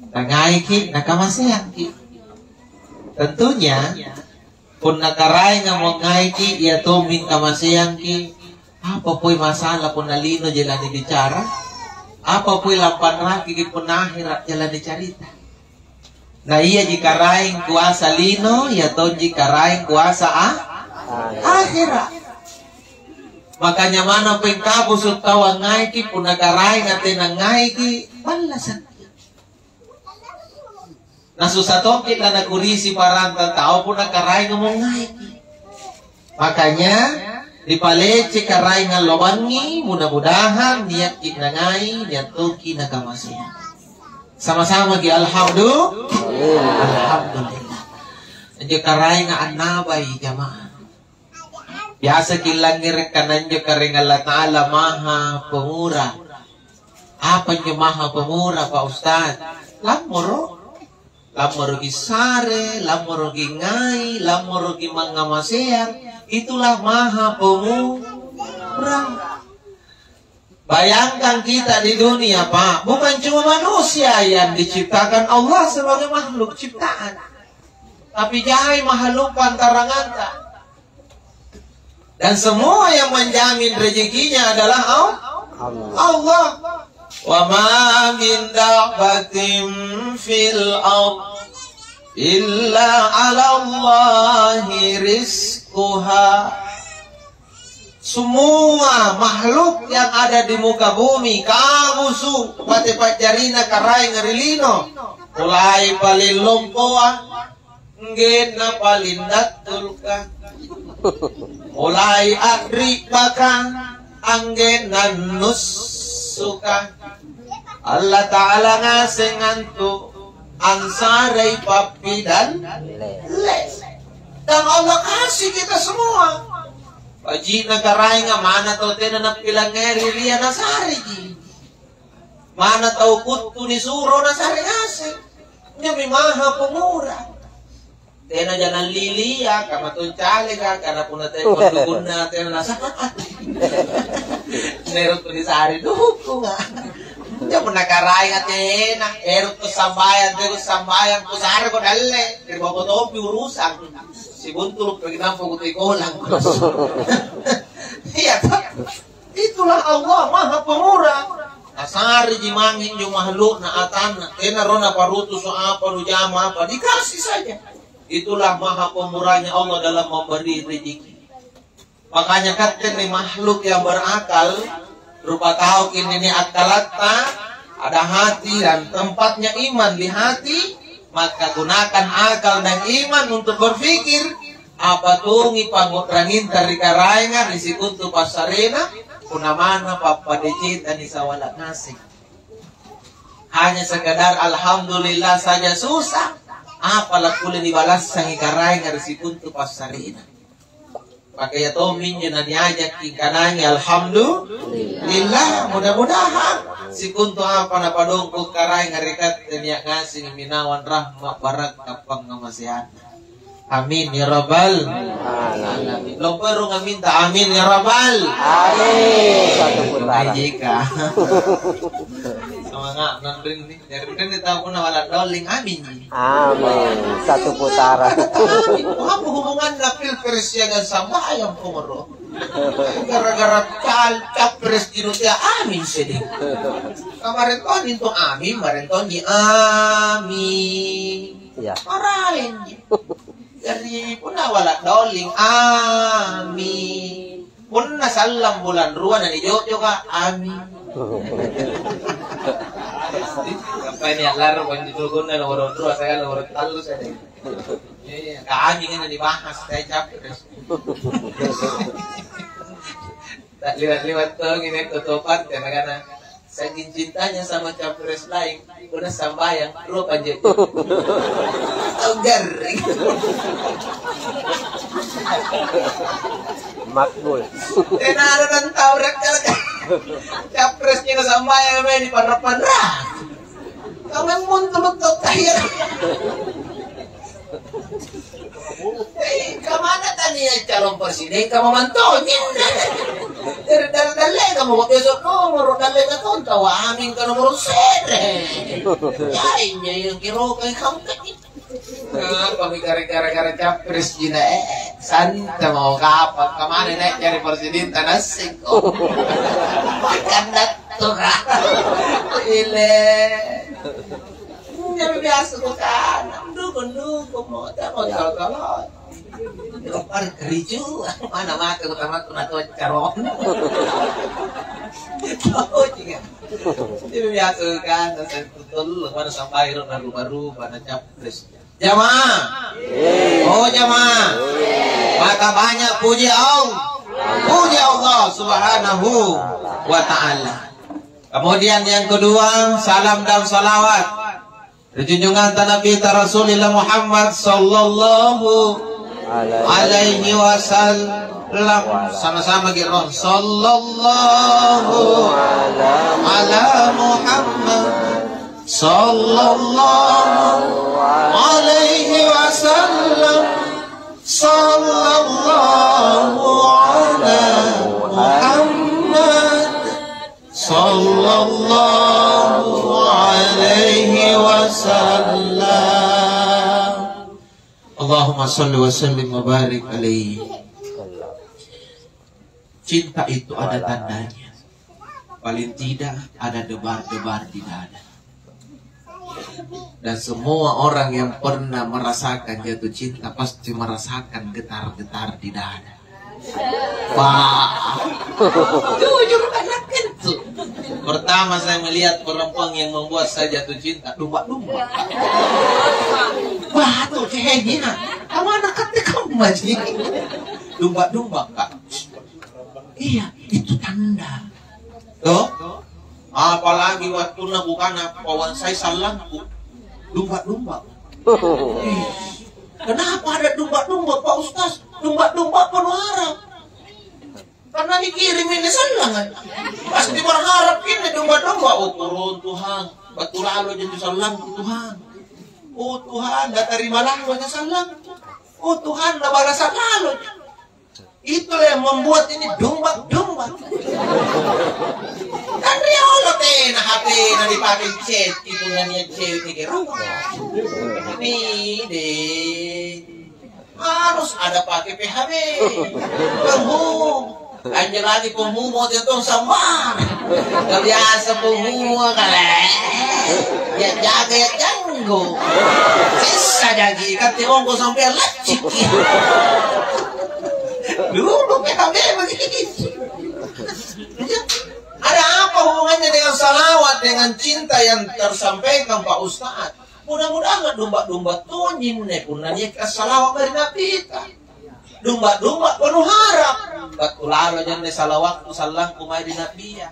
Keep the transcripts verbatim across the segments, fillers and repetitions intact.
Nangaiki, nakamaseangki. Tentunya, punna karaenga mongaiki, ia tommi kamaseangki, apa poi masalah punna lino jela nibicara? Apa poi lampanrakiki punna ahera jela nicarita? Na iaji karaeng kuasa lino, ia tonji karaeng kuasa a-, ahera. Makanya manna pengkabusu tau angngaiki, punna karaenga tena ngaiki, ballasaki. Nasusa tokki lanakurisi paranta tau punna karaenga mongaiki. Makanya, nipalece karaeng allo bangngi, mudah-mudahan niakki nangai, niattoki nakamaseang. Sama-sama ki alhamdulillah. Alhamdulillah. Anjo karaenga annabai jamaah. Biasaki langngere' kana anjo Karaeng Allata'ala Maha Pemurah. Apa anjo Maha Pemurah, Pak Ustaz? Lammoro. Lammoroki sare, lammoroki ngai, lammoroki mangngamaseang. Itulah Maha Pemurah. Bayangkan kita di dunia, Pak, bukan cuma manusia yang diciptakan Allah sebagai makhluk ciptaan, tapi jai makhluk pantaranganta. Dan semua yang menjamin rezekinya adalah Al-, Allah. Wa ma min dabbatin fil ard illa 'ala Allahi rizquha. Semua makhluk yang ada di muka bumi, kabusu, pate pa'jarina karaeng ri lino, mulai paling lompoa, anggenna paling dattulka, mulai a'ri'baka, anggenna nussuka. Allata'ala ngaseng antu ansarei pappidalle. Dan Allah kasih kita semua. Baji'na karaenga, mana tau tena nappilangngeri ria nasareki. Mana tau kuttu nisuro nasare ngaseng. Injomi Maha Pemurah. Tena janang lilia, kama tong calega, karena punna tena dukunna tena nasare. Nero tu nisare dukunga. Injo punna karaenga tena, ero tu sambayang, tena sambayang, kusare ko dalle, ri boko topi urusan. Sibuntulu pagi nampa kutoi kolang. Iya, toh? Itulah Allah Maha Pemurah. Nasariji mange injo mahlukna atanna, tena ro naparutusu apa nujama apa, dikasih saja. Itulah Maha Pemurahnya Allah dalam memberi rezeki. Makanya katte ri makhluk yang berakal, rupa tau kinini akkalatta, ada hati dan tempatnya iman di hati, maka gunakan akal dan iman untuk berpikir, apa tongi pangngu'ranginta ri karaenga ri sikontu passarena, punna manna pappadeceta nisawala ngaseng. Hanya sekedar alhamdulillah saja susah, apa lakkulle nibalassangi karaenga ri sikontu passarena. Maka iya tommi injo naniajakki kanangi alhamdulillah, mudah-mudahan sikontu apa napadongko karaenga ri katte nia' ngasengi minawang rahma' barakka' pangngamaseanna. Amin ya rabbal alamin. Lompo rung amminta amin ya rabbal. Amin. Satu putaran. Jika. Semangat nanrin nih. Dari nanrin tau punna wala dolling amin. Amin. Satu putaran. Apa hubunganna pilpres ya dengan sambayang pengoro? Gara-gara cal-, capres di Rusia amin sedih. Kemarin tahun itu amin, kemarin tahun di amin. Iya. Maraeng. Jari punna wala dolling, amin. Punna sallang bulan rua na nijo'joka, amin. Sampai ni allarang konjo tugonna nomoro dua saya nomoro tallu saya. Iya, ka amin ini dibahas, saya capres. Tak liwat-liwat tong ini tutupan, karena Saking cintanya sama capres lain, punna sambayang, rua panjo. Tau garring. Makbul. Tena ada nantau rakkal-rakkal. Capres kena sambayang, main di panra-panra. Kau memang muntulu tau tahir. Eh, kamana tania calon presiden, kama mantonyi. Jari dal-, dallekammo, kok besok nomoro, dallekammo tonta, wah, mingka nomoro se're. Jainja yang kirokai kau. Ngapami gara-gara capres jina, eh, santa mau kapang, kamane naik jari presidenta nassingko. Makan datto ka. Ile. Jari biasa ko kana, dukung-dukung mo, tamo tolong-tolong. Ri-, ricu, mana mate utamaku na toccarong. Tau cika. Itu biasa kan, saya betul, mana sampai ro na rupa-rupa, na capres. Jamaah. Oh, jamaah. Maka banyak puji Allah. Puji Allah Subhanahu wa Ta'ala. Kemudian yang kedua, salam dan salawat ri junjunganta Nabita Rasulillah Muhammad sallallahu alaihi wasallam. Sama-sama, Girong. Sallallahu ala Muhammad sallallahu alaihi wasallam. Sallallahu ala Muhammad sallallahu alaihi wasallam. Allahumma salli wa sallim wa barik alaihi. Cinta itu ada tandanya. Paling tidak ada debar-debar di dada. Dan semua orang yang pernah merasakan jatuh cinta pasti merasakan getar-getar di dada. Wah. Jujur, anak itu. Pertama saya melihat perempuan yang membuat saya jatuh cinta, dumba-dumba. Wah, tuh kayaknya. Kamu anak kecil kamu, Maji. Dumba-dumba, Kak. Iya, itu tanda. Tuh. Apalagi wattunna bukana pawang sai sallangku. Dumba-dumba. Ih, kenapa ada dumba-dumba, Pak Ustaz? Dumba-dumba penuh harap. Karena dikirim ini sallang, kan? Pasti berharap ini domba-domba, "Oh, turun, Tuhan. Battu lalo janji sallangku, Tuhan. Oh, Tuhan, natarima lalo aja sallang. Oh, Tuhan, nabalasa lalo." Itulah yang membuat ini domba-domba. Kan riolo tena H P-na dipakai chat, itu nania cewek ke rumah. Ini deh. Harus ada pakai P H B. Penghubung. Anjo lagi penghubung tong sambar. Gak biasa penghubung kale. Ya jaga ya janggo. Sisa jagi kate ongko sampai laciki. Dulu P H B begitu. Ada apa hubungannya dengan salawat, dengan cinta yang tersampaikan Pak Ustaz? Mudah-mudahan domba-domba tonyinne punna niaka salawa' mae ri Nabita. Domba-domba penuh harap. Battu lalo janne salawakku sallangku mae ri Nabia.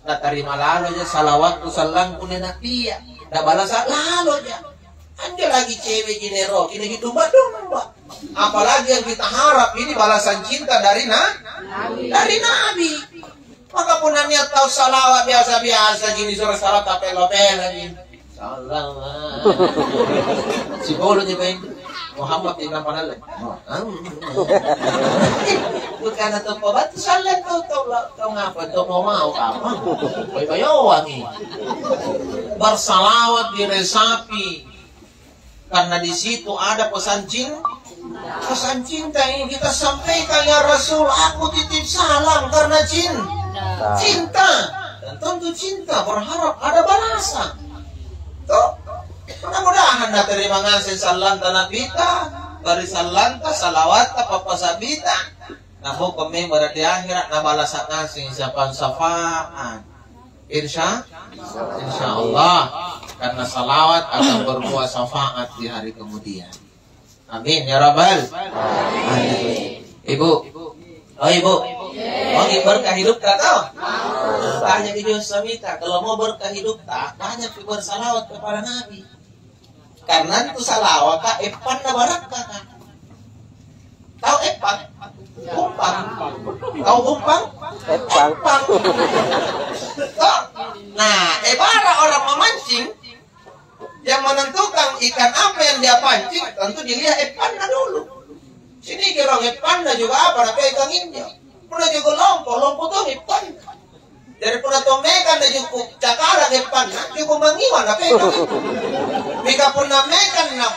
Natarima lalo ja salawakku sallangku ri Nabia. Nabalasa lalo ja. Anjo lagi cewek jinero, ini domba-domba. Apalagi yang kita harap ini balasan cinta dari na-, dari Nabi. Maka punna nia' tau salawa' biasa-biasa ji, nisuro salawa' tapelo-pelo ji. Salawa'. Sipolo ji, Beng. Muhammad bin Hanbal. Bukan atau pembantu sallang tau, tau, tau ngapa? Tau mau, mau apa? Bayo-bayoangi. Bersalawat diresapi. Karena di situ ada pesan cin-, pesan cinta yang kita sampaikan, "Ya Rasul, aku titip salam karena cin-, cinta." Dan tentu cinta berharap ada balasan. Tuh, mudah-mudahan naterima ngaseng sallanta Nabita, bari sallanta, salawatta, pappasabbita. Nabokkang memang di akhirat, nabalasa ngaseng siapa syafaat. Insya, insya Allah, karena salawat akan berbuah syafaat di hari kemudian. Amin ya rabbal alamin. Ibu, oh, Ibu, mau berkah hidupta tau? Tanya ke Yusuf Samita, kalau mau berkah hidupta, banyak bersalawat kepada Nabi. Karena itu salawaka eppanna barakkaka. Tau eppang? Umpang. Tau umpang? Eppang. Eppang. Toh? Nah, ibarat orang memancing, yang menentukan ikan apa yang dia pancing, tentu dilihat eppanna dulu. Sini kira eppanna juga apa, napegang injo. Punna juku' lompo, lompo tongi panna. Jari punna tau mekang na juku' cakala' ke panna, juku' mangngiwa na pekang. Mingka punna mekang na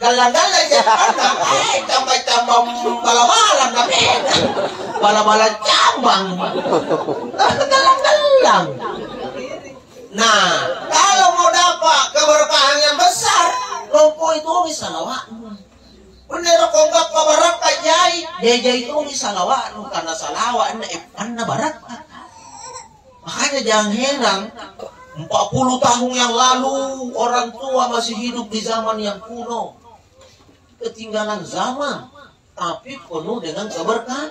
gallang-gallang je panna, eh, cambang-cambang bala-bala na pekang. Bala-bala cambang. Gallang-gallang. Nah, kalau mau dapat keberkahan yang besar, lompoi tongi salawa'nu. Punna ero' ko gappa barakka' jai, jai-jai tongi salawa'nu, karena salawa' anne eppanna barakka'. Makanya jangan heran, empat puluh tahun yang lalu orang tua masih hidup di zaman yang kuno. Ketinggalan zaman, tapi penuh dengan keberkahan.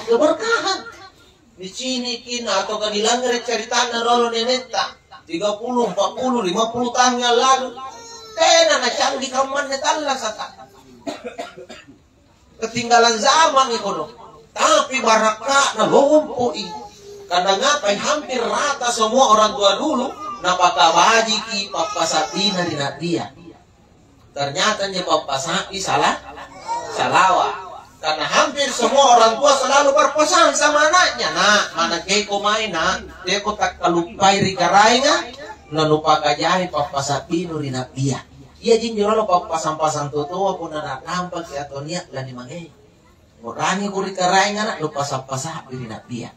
Keberkahan. Niciniki na atauka nilangngere' caritanna riolo nenetta, tiga puluh, empat puluh, lima puluh tahun yang lalu. Tena nacanggih kammanne tallasaka. Ketinggalan zaman iko do. Tapi barakka'na lompoi. Karena ngapai hampir rata semua orang tua dulu napakabajiki pappasa'bina ri na'bia. Ternyata injo pappasa'bi sala-, salawa'. Karena hampir semua orang tua selalu berpesan sama anaknya, "Nak, manna teko mae, Nak, teko takkaluppai ri Karaenga, nanupakajai pappasa'binu ri Na'bia." Iaji injo riolo pappasang-pasang totoa punna na'rampaki atau nia' lanimangei. U'rangiko ri Karaenga, Nak, nupasang-pasa'bi ri Na'bia.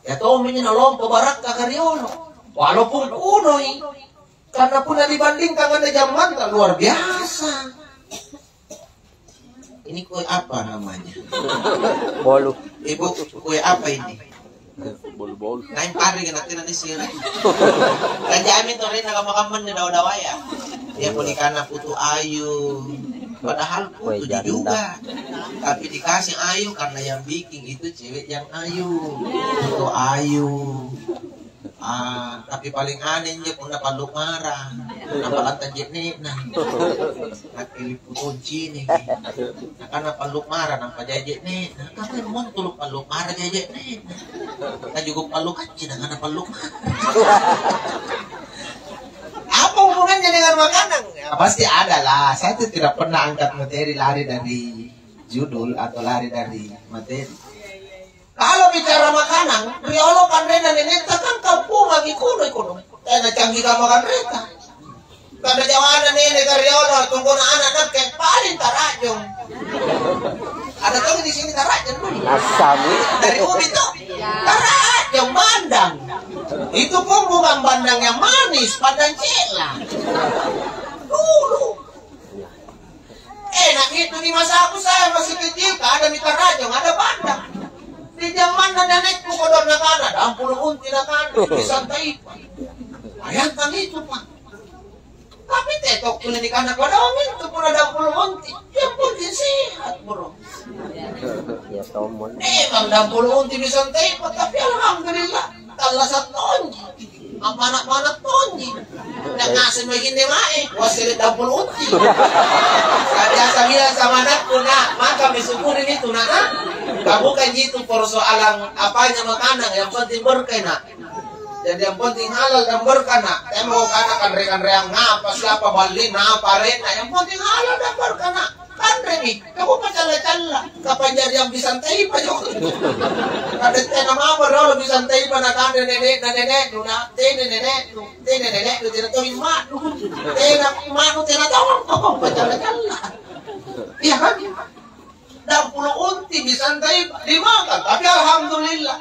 Iya tommi nalompo barakkaka riolo. Walaupun kunoi, karena punna dibandingkan anne jammanta luar biasa. Ini kue apa namanya? Bolu. Ibu, kue apa ini? Bolu-bolu. Lain pari kena tena ni sini. Kan jamin to rena kamma-kamma ni dawa-dawaya. Dia pun ikanna putu ayu. Padahal putu juga. Tapi dikasih ayu karena yang bikin itu cewek yang ayu. Putu ayu. Ah, tapi paling aneh injo punna pallu' mara, nampa lantang je'ne'na. Nakke lippu toncini. Nakana pallu' mara, nampa jai je'ne'na. Kamae montulu' pallu' mara jai je'ne'na. Kajuku' pallu' kacci, nakana pallu' mara. Apa hubungannya dengan makanan? Ya, pasti ada lah. Saya tuh tidak pernah angkat materi lari dari judul atau lari dari materi. Kalau bicara makanan, riolo kanrena nenetta kan kampongangi kono i kono. Tena canggih kamma kanreta. Karena jawana nene ka riolo, tongkona anak nakke paling tarajong. Ada tongi di sini tarajong dulu. Asam. Dari ubi to. Tarajong bandang. Itu pun bukan bandang yang manis, bandang cela. Dulu. Eh, na itu di masaku saya masih kecil, tak ada mita rajang, ada bandang. Di zamanna nenekku kodong nakana, dampulu unti nakana, di Santa Ipa. Bayangkan itu, Pak. Tapi tetap kuliah di kanak kodong itu pun ada dampulu unti. Yang penting sehat, bro. Ya, tomon. Memang dampulu unti di Santa Ipa, tapi alhamdulillah, tallasa' tonji. Ampana-pana tonji. Na ngaseng baginne mae, wassele dampulu unti. Ka biasa bilang sama anakku, "Nak, maka mi syukuri itu, Nak, ah. Ka bukan itu persoalan apanya makanan, yang penting berkah, Nak. Jadi yang penting halal dan berkah, Nak. Temo kana kanre-kanreang apa, siapa ballina, apa arenna, yang penting halal dan berkah, Nak." Kanremi, kamu pacalla-calla, kapanjariang bisantaipa joko. Kada tena mamo riolo bisantaipa nakanre nene'na nene'nu, na tena nene'nu, tena nene'nu, tena tau imma'nu. Tena imma'nu, tena tau, kamu pacalla-calla. Iya kan? Dampulu unti bisantaipa dimakan, tapi alhamdulillah.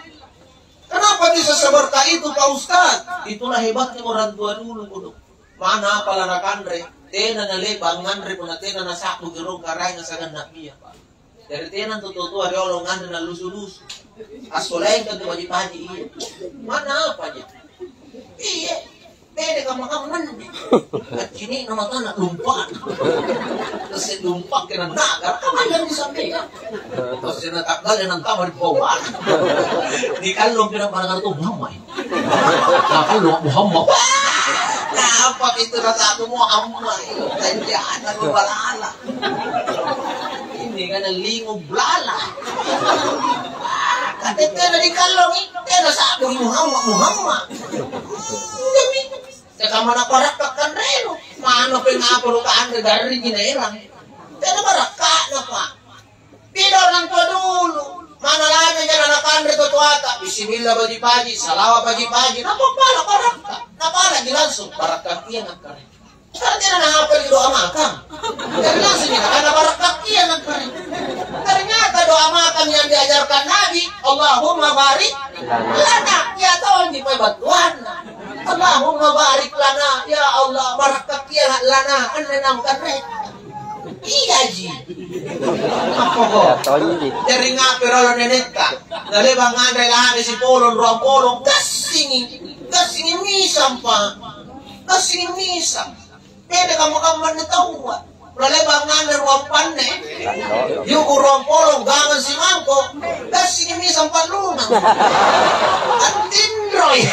Kenapa bisa seberkah itu, Pak Ustaz? Itulah hebatnya orang tua dulu, Kudu. Mana apa lanakanre? Tena nale'ba' nganre punna tena nasa'bu gerong Karaenga siagang Na'bia, Pak. Jari tena antu totoa riolo nganre nallusu-lusu. Assolengka antu baji-baji, iya. Mana apa aja? Iya. Beda kamma-kamma. Accini'na matana lumpa'. Terus lumpa' kena naga. Kamma yang disampaikan? Terus na takkale nantama ri bawah. Dikallong kena pada kartu Muhammad. Nakallong Muhammad. Wah, apa itu rasa aku Muhammad? Tanjana balala. Ini kan lingu belala. Kata tena dikallong, tena sabung Muhammad, Muhammad. Demi, teka mana parakka kanrenu. Mana pengapa lu kanre garring naerang. Tena barakka'na, Pak. Beda orang tua dulu. Mana lame jana nakanre totoata, bismillah baji-baji, salawa baji-baji, napappala barakka, napalaki langsung barakka kia nakkare. Tena nahapalki doa makang. Jari langsung nakana barakka kia nakkare. Ternyata doa makang yang diajarkan Nabi, Allahumma barik lana, ya tonji pole battuanna. Allahumma barik lana, ya Allah, barakka kia lana, anne naung kanre. Iyaji. Appoko. Iya tonji. Jari ngape rolo nenetta? Nalebang nganre lame sipolong, ruang polong, gassingi. Gassingi misang, Pak. Gassingi misang. Tena kamma-kamma anne taua. Nalebang nganre ruang panne. Yuku ruang polong, gangang simangko. Gassingi misang pallungang. Antinroi.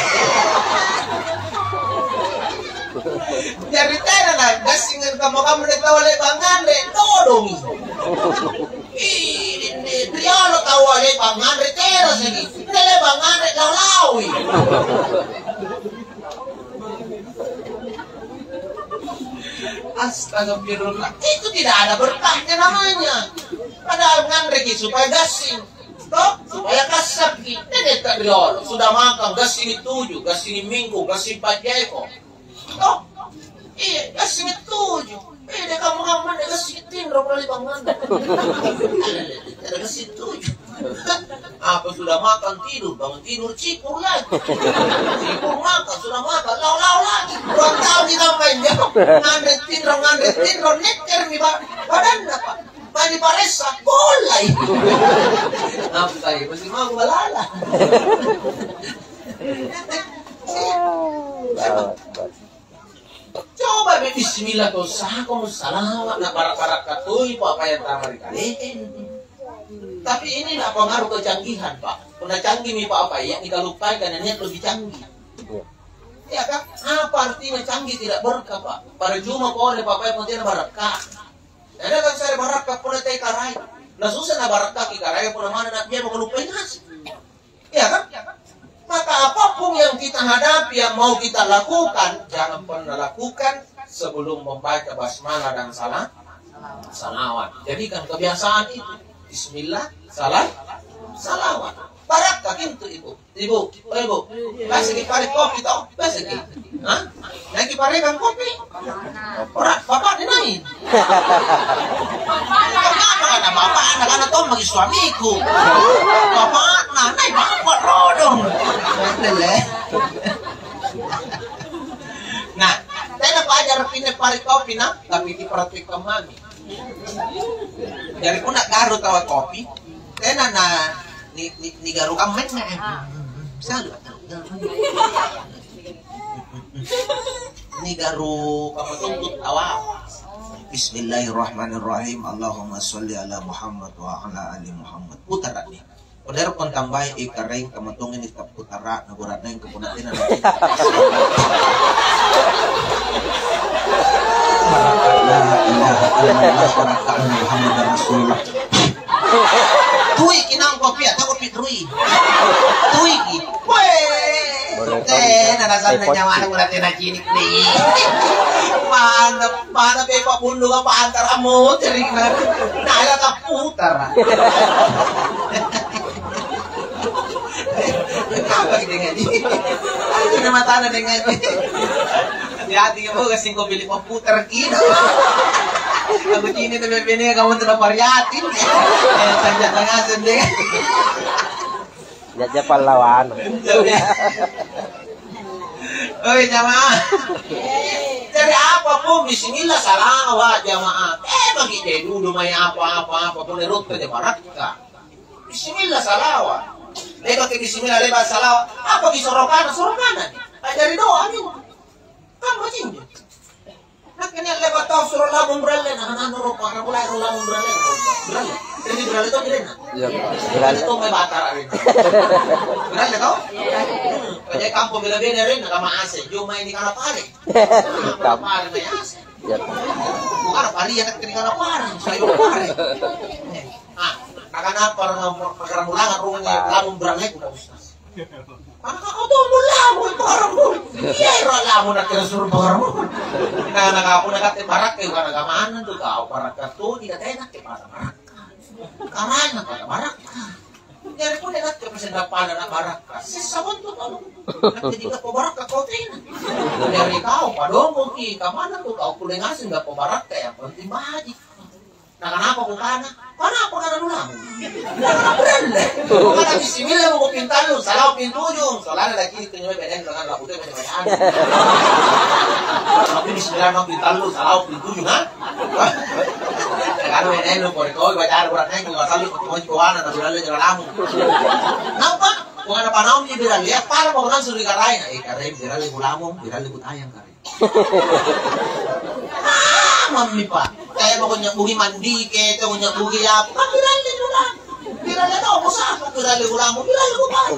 Jari tena na gassing kamma-kamma anne taua le'ba' nganre, todongi. Ih, riolo taua le'ba' nganre terasaki, le'ba' nganre lau-laui. Astagfirullah, itu tidak ada berkahnya namanya. Padahal nganreki supaya gassing, toh, supaya kassakki. Tena riolo, sudah makan, gassingi tuju, gassingi minggu, gassing pa'jeko. Oh, iya, gassing tuju. Eh, dia kamu aman, dia gassing tinro kali bangun. Ada gassing tuju. Apa sudah makan tidur, bangun tidur cikur lagi. Cikur makan, sudah makan, lau-lau lagi. Ruang tahun kita main jam. Nganre tinro, nganre tinro, nekker mi ba-, badanna, Pak. Mani paressa, golai. Apa ya? Masih mau balala. Coba be bismillah, kau sako salawa, na barak-barakka toi apa-apa yang tama ri kaleng. Tapi ini nak pengaruh kecanggihan, Pak. Punna canggih mi apa-apa, ya, dikaluppai karena niat lebih canggih. Iya kan? Apa artinya canggih tidak berkah, Pak? Pada cuma pole apa-apa yang penting barakka. Ada kan saya barakka punna tai karai. Nah, susah na barakkaki karai punna mana nak dia mau kaluppai ngasih. Iya kan? Maka apapun yang kita hadapi, yang mau kita lakukan, jangan pernah lakukan sebelum membaca basmalah dan salam, salawat. Jadikan kebiasaan itu. Bismillah, salam, salawat. Barakka itu, Ibu. Ibu, oh, Ibu. Biasa ki pare kopi toh? Biasa ki. Hah? Naiki parekang kopi? Ora, bapak ni naik. Kenapa kata bapak anak-anak toh bagi suamiku? Bapak nah, naik bapak rodong. Lele. Nah, tena pajar pinne pare kopi nah, tapi diperhatikan mami. Jadi punna garu tawa kopi, tena na ni, ni, ni garu kammenna. Salu. Ni garu kamatungkut tawa. Bismillahirrahmanirrahim. Allahumma sholli ala Muhammad wa ala ali Muhammad. Putarani. Pada rokon tambai, eh, Karaeng, kamatongeng ni tapputara, na bura'neng kapunatena na. La ilaha illallah, barakka' Muhammadar Rasulullah. Tui kinang kopi, atau kopi tui. Tui ki. Weh. Tena rasanna nyawana, ulah tena cinik ni. Mana, mana pepa bundu apa antara motor ini. Nah, ada tak putar. Apa ini ngaji? Ini matana dengan ngaji. Hati-hati ya, Bu, kasih kau pilih komputer gitu. Aku cini tuh bebene kamu tuh variatif. Eh, tanya tengah sendiri. Jajja pallawan. Oi, jamaah. Jadi apapun, bismillah, salawat, jamaah. Eh, bagi deh dulu mai apa-apa, apa pun rutta aja barakka. Bismillah, salawat. Le'baki bismillah, le'ba' salawat. Apa ki sorokana? Sorokana ni. Ajari doa juga. Kan macam Nakke nia' le'ba' tau suro lamung beralle, na, na, na, ro, para mulai ro lamung beralle. Beralle. Jadi beralle to, beralle. Iya, Pak. Beralle to, mai batara, Rin. Beralle to? Hmm. Jadi kampung bela-bela, Rin, na kama ase. Jo mai ni kala pare. Kala pare mai ase. Iya, Pak. Bukan pare ya, nakke ni kala pare. Saya pare. Ah, kakana apa, pakaramulangan rumahnya lamung beralle, Pak Ustaz. Maka kau tuh mau lamun, orang pun. Iya, ero lamun akhirnya suruh orang pun. Nah, nah, kau nak kata barakka, karena keamanan tuh kau barakka tuh tidak enak ya, pada barakka. Karena pada barakka. Jari punna nakke paseng dappana na barakka, sessa montu tau. Nakke jika pabarakka kau tena. Jari kau padongkoki, kamana tu kau kulle ngaseng gappa barakka, yang penting baji. Nakanapa kukana? Kanapa kana nulamung? Kukana bismillah mako pintallu, salawa pintujung. Solana laki itu nyoe beden dengan labu tu macam-macam. Tapi bismillah mako pintallu, salawa pintujung, ha? Kalau beden lu kore kau baca Al-Quran neng, kau sallu kau kowana, tapi lalu jangan lamu. Napa? Kukana panaung di bilang, lihat pala mau langsung di karai. Eh, karai, bilang di kulamung, bilang di kutayang karai. Ah, mammi, Pak. Kaya mako nyabbuki mandi ke, tau nyabbuki apa? Kan biralle ulang. Biralle tau, mo sapa biralle ulang, mo biralle kutaya.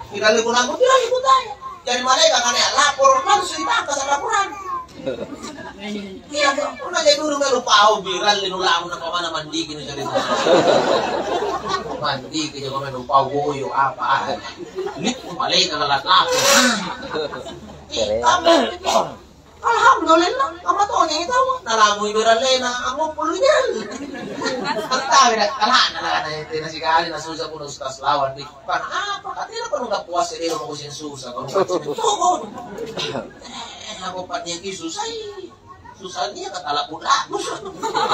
Biralle ulang, mo biralle kutaya. Jari malaeka kana lapor, langsung ditangkasa laporan. Iya, Pak. Pernah jadi dulu melu pau, biralle ulang, na pamana mandi ke, nu cari. Mandi ke, jago melu pau, boyo, apa, ah. Lipu malaeka kana lapor. Ih, kamu itu. Alhamdulillah, kamma tongi taua. Nalamui berallena, ammuppulu nyali. Antawi na, kala'na na, na, tena sikali nasusa pun Ustaz Lawan di. Pan apa? Katena pun udah puas ya, dia mau kusin susah, kalau kusin toko. Eh, aku pat niaki susah, ih. Susah nia kata laku-laku.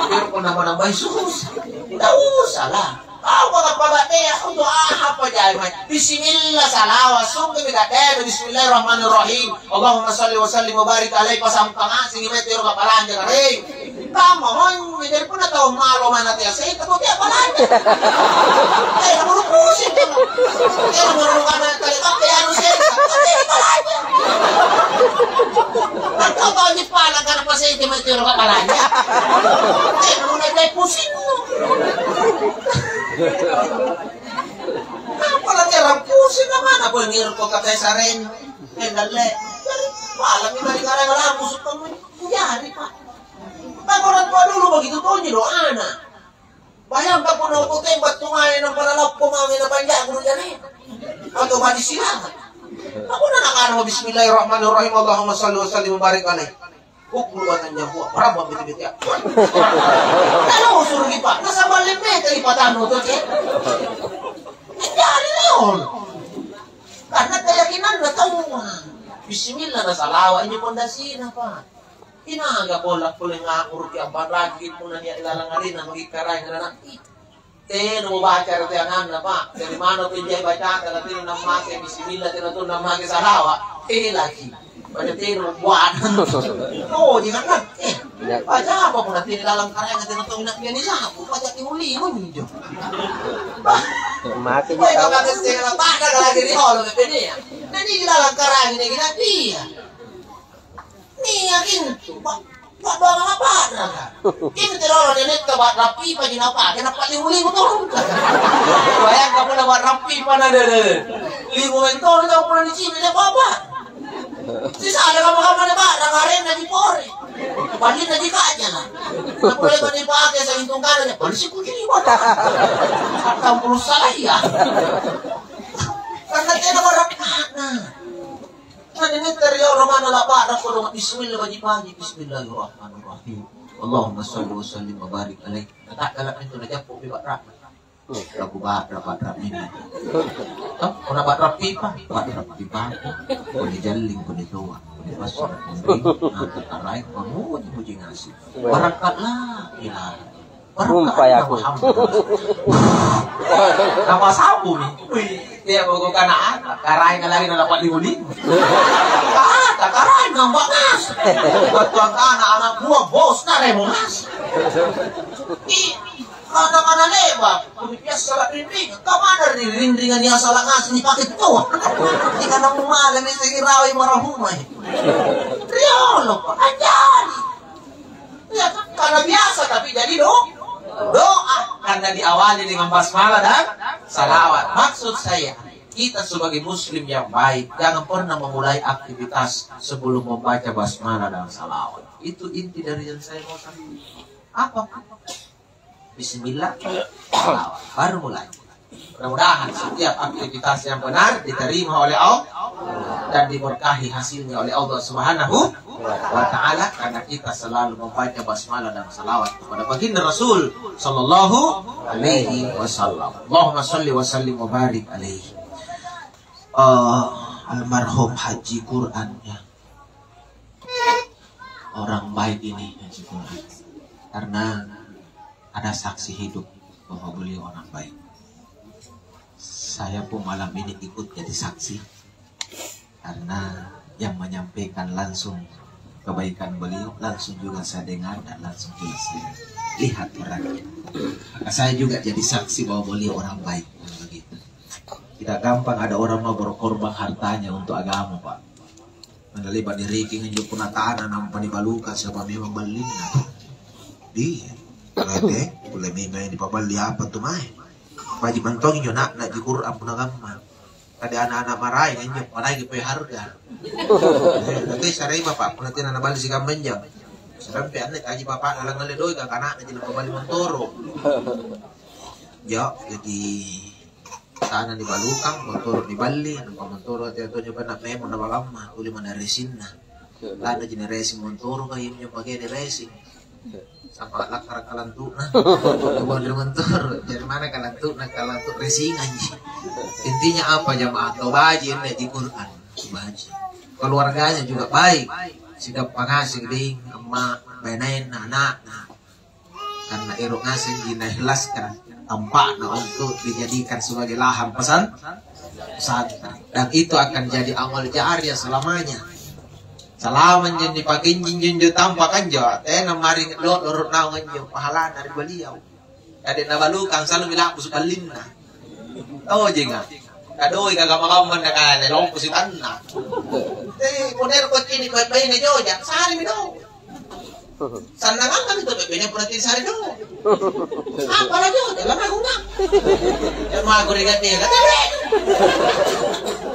Biar pun nambah-nambahi susah. Tidak usah lah. Tau pagappagatea untu' aha pajai mae? Bismillah, salawa', sungkemi kaddena, bismillahirrahmanirrahim. Allahumma shalli wa sallim wa barik alaihi, pasampang asengi mae tero kapalanja karaeng. Kamma monjo, jari punna tau malo mae natea seta, kau tea palanja. Tena mulu pusing tena. Tena mulu kana kale kape anu seta, kau tea palanja. Maka tau di pala kana pasete mae tero kapalanja. Tena mulu natea pusing. Apalagi orang pusing, mana boleh ngirup kok katai sareng. Eh, dalle. Malam ini kali ngarang lagu suka kujari, Pak. Kan orang tua dulu begitu tonji doana. Bayangkan pun aku tembak tungai nang pada lappo mami na panjak guru jane. Atau mati silakan. Aku na nakana bismillahirrahmanirrahim, Allahumma shalli wa sallim wa barik alaih. Kukkulu batang jambu, parabba bete-betea. Kalau suruh di Pak, nasaba lemme tadi patano to, cek. Jari leon. Karena keyakinan na taua. Bismillah na salawa' ini pondasina, Pak. Inaga bola pole ngakuruki ambaraki punna nia' ilalang arena magi karaeng anakki. Tena mubaca ri teanganna, Pak. Dari mana tu jai bacata, na tena nammake bismillah, tena tu nammake salawa'. Eh, laki. Pada tena buat. Oh, jangan, eh. Baca apa pun nanti dalam karya tena tu nak piani sapu, baca timu-limu injo. Make ji. Weh, tahu. Bapak tena pada lagi di holo, bebenia. Nanti di dalam karya ini kita dia. Nia' intu, pa-, pa'doanga ma'ba'raka. Intu rolo nenekka ba'ra pipaji napake, napa'limu-limu tongka. Bayangka punna ba'ra pipa na, de, de, de. Limu mentoro tau punna nicini' nia' apa-apa. Sisada kamma-kamma nia' ba'ra, arenna ji pore. Balinna ji ka'jala. Napole mani pake saling tungkana nia', polisi kuji ni bota. Sampulu salaya. Karena tena barakka'na. Tadi niteri oro mana la ba'ra kodong, bismillah, baji-baji, bismillahirrahmanirrahim. Allahumma shalli wa sallim wa barik alaih. Nata'gala' mintu najappu ri ba'ra. Laku ba'ra, ba'ra mintu. Toh, punna ba'ra pipa, ba'ra pipa. Kuni jalling, kuni toa, kuni basara, kuni ringu, nangka karaeng, pamuji-muji ngaseng. Barakka' la ilaha. Umpai aku. Napasabumi. Wih, dia mau kana apa? Karaeng lagi na dapat limu-limu. Kata karaeng nambah ngaseng. Battuang kana anak buah bosna remo ngaseng. Ih, kana-kana leba. Kuni biasa la rinring. Kamana ri rinringang nia' sala ngaseng nipake toa? Ih, kana umale ni segi rawi marahumai. Riolo, Pak. Anjali. Ya, kan? Karena biasa, tapi jadi do-, doa. Karena diawali dengan basmalah dan salawat. Maksud saya, kita sebagai muslim yang baik, jangan pernah memulai aktivitas sebelum membaca basmalah dan salawat. Itu inti dari yang saya mau sampaikan. Apa? Bismillah, salawat. Baru mulai. Mudah-mudahan setiap aktivitas yang benar diterima oleh Allah dan diberkahi hasilnya oleh Allah Subhanahu. wa Ta'ala, karena kita selalu membaca basmalah dan salawat kepada baginda Rasul sallallahu alaihi wasallam. Allahumma salli wa sallim wa barik alaihi. Eh, almarhum Haji Quran, ya. Orang baik ini, Haji Quran. Karena ada saksi hidup bahwa beliau orang baik. Saya pun malam ini ikut jadi saksi. Karena yang menyampaikan langsung kebaikan beliau, langsung juga saya dengar dan langsung juga saya lihat orangnya. Maka saya juga jadi saksi bahwa beliau orang baik. Begitu. Tidak gampang ada orang mau berkorban hartanya untuk agama, Pak. Mana le'ba' nireking injo punna tana nampa nibalukang, siapa memang ballinna. Di, kulle, kulle memang nipaballi apa tu mae. Baji' mantong injo na'na ji Qur'an punna kamma. Kade ana'-ana' maraeng injo, panaiki pole harga. Eh, nanti sarai bapak, punna tena naballi sikamma injo. Sedang pe anne kaji bapak lalang ngalle doe', ka ana'na ji napaballi montoro'. Jo, jadi Tana nibalukang, montoro' niballi, nampa montoro' tea tonjo banna memang nabalamma, tuli mana resinna. Tana ji niresing montoro', ka iami injo pakea niresing. Sampa lakkara' kalantu'na. Buang ri montoro', jari mana kalantu'na, kalantu' resingang ji. Intinya apa, jamaah? Tau baji' anne di Quran, baji'. Keluarganya juga baik, sigappa ngaseng ding, amma, bainenna, ana'na. Karena ero' ngasengji naikhlaskan tampa'na untuk dijadikan sebagai lahan pesan, pesantren. Dan itu akan jadi amal jariah selamanya. Selama injo nipakenjing injo tampa' kanjo, tena mari lo'loro' naung injo pahalana ri beliau. Kade' nabalukang sallomi la'busu' ballinna. Tojenga. Kadoi kagama-gamang nakale lompo sitanna. Eh, model ko cini' baine joja, sarimi do. Sannangang kami tu baine pura tin sari do. Apa la joja, lama guna. Ya ma gure gade, gade.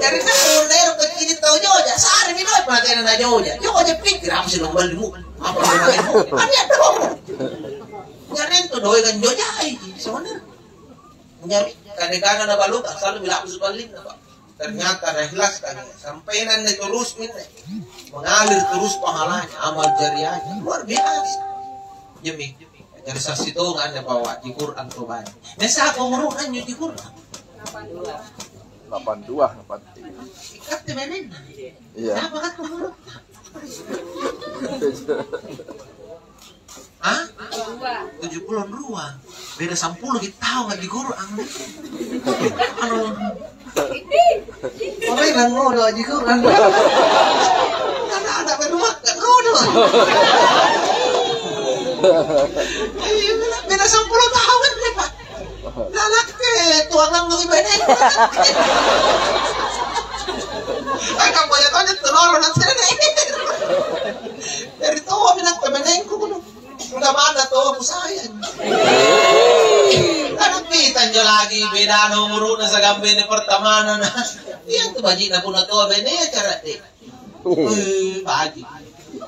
Jari kan model ko cini' tau joja, sarimi do pura tin na joja. Joja pikir apa sih lo balimu? Apa lo balimu? Kan ya do. Jari itu doi kan jojai sebenarnya. Nyari kadekana nabaluka, selalu bilang aku sebaliknya, Pak. Ternyata naikhlaskan, sampainan anne terus minne. Mengalir terus pahalanya, amal jariahnya. Luar biasa. Jemi, dari saksi tonga anne bawa di Quran tuh banyak. Mesa aku nguruk anjo di Quran. Delapan dua, delapan tiga. Ikat temenenna. Iya. Siapa kan nguruk? Hah? Tujuh puluh dua. Beda sampulu ki taung ngaji Quran. Anu. Orang yang ngono ngaji Quran. Ada, ada berumah kan ngono. Iya, beda, beda sampulu taung kan, Pak. Nanakke tuangang ngi bene. Angka boya tonja tu lolo na tene. Dari toa minang temenengku kudu. Enggak mana toa ku sayang. Anak pita njo lagi beda nomoruna sagambene pertamana na. Iya tu baji na puna toa bene cara deh. Wih, baji.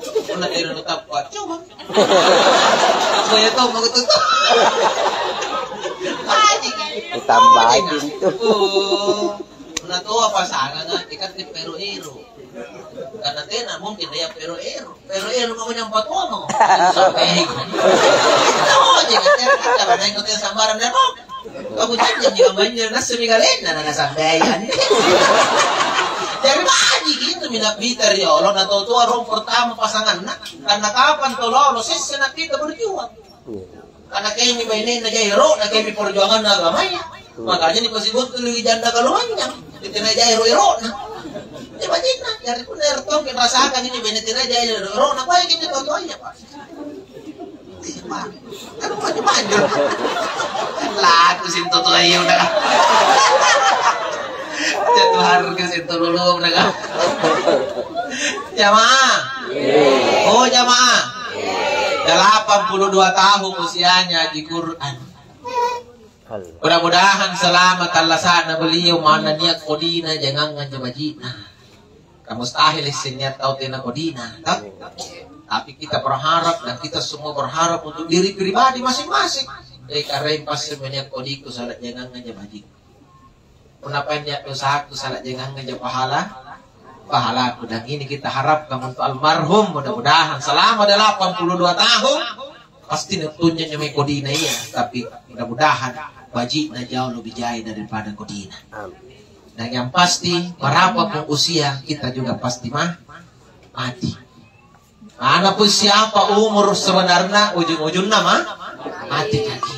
Pernah kira lu tappa, coba. Apa ya tau mau tuh? Baji. Utang baji tuh. Oh, pernah tahu apa sana nggak? Ikat di pero ero. Karena tena mungkin dia pero ero. Pero ero mau nyampa tua mau. Sampai. Tahu aja kan? Kita mana ikut yang sambaran dan mau. Kamu janji jika banjir nasemi kalenna na nasambaian. Jari baji gitu mina Peter ya Allah, na tau toa rong pertama pasanganna. Karena kapan tau lolo sesse na kita berjuang. Karena kemi bainenna jai ero, na kemi perjuanganna agamaya. Makanya dipasibuttului janda kalumanynyang. Tena jai ero-erona. Ini bajinna, jari punna ero tong rasakan ini bene tena jai ero-erona, baik ini tau toanya, Pak. Iya, Pak. Kan bukan dipanggil. Laku sinto tua iya udah. Jatuh harga sinto lolo udah kan. Jamaah. Oh, jamaah. Delapan puluh dua tahun usianya di Quran. Mudah-mudahan selama tallasa'na beliau manna nia' kodina jangangan anjo baji'na. Ka mustahil isse nia' tau tena kodina, toh? Tapi kita berharap dan kita semua berharap untuk diri pribadi masing-masing. Eh, Karaeng, passing nia' kodiku sala jangangan anjo baji'ku. Punna nia' dosaku sala jangangan anjo pahala. pahalaku. Dan ini kita harapkan untuk almarhum, mudah-mudahan selama delapan puluh dua tahun pasti natunjuknya mai kodina iya, tapi mudah-mudahan baji'na jauh lebih jaya daripada kodina. Dan yang pasti, berapapun usia, kita juga pasti mah mati. Mana pun siapa umur sebenarnya, ujung-ujungnya mah mati kaki.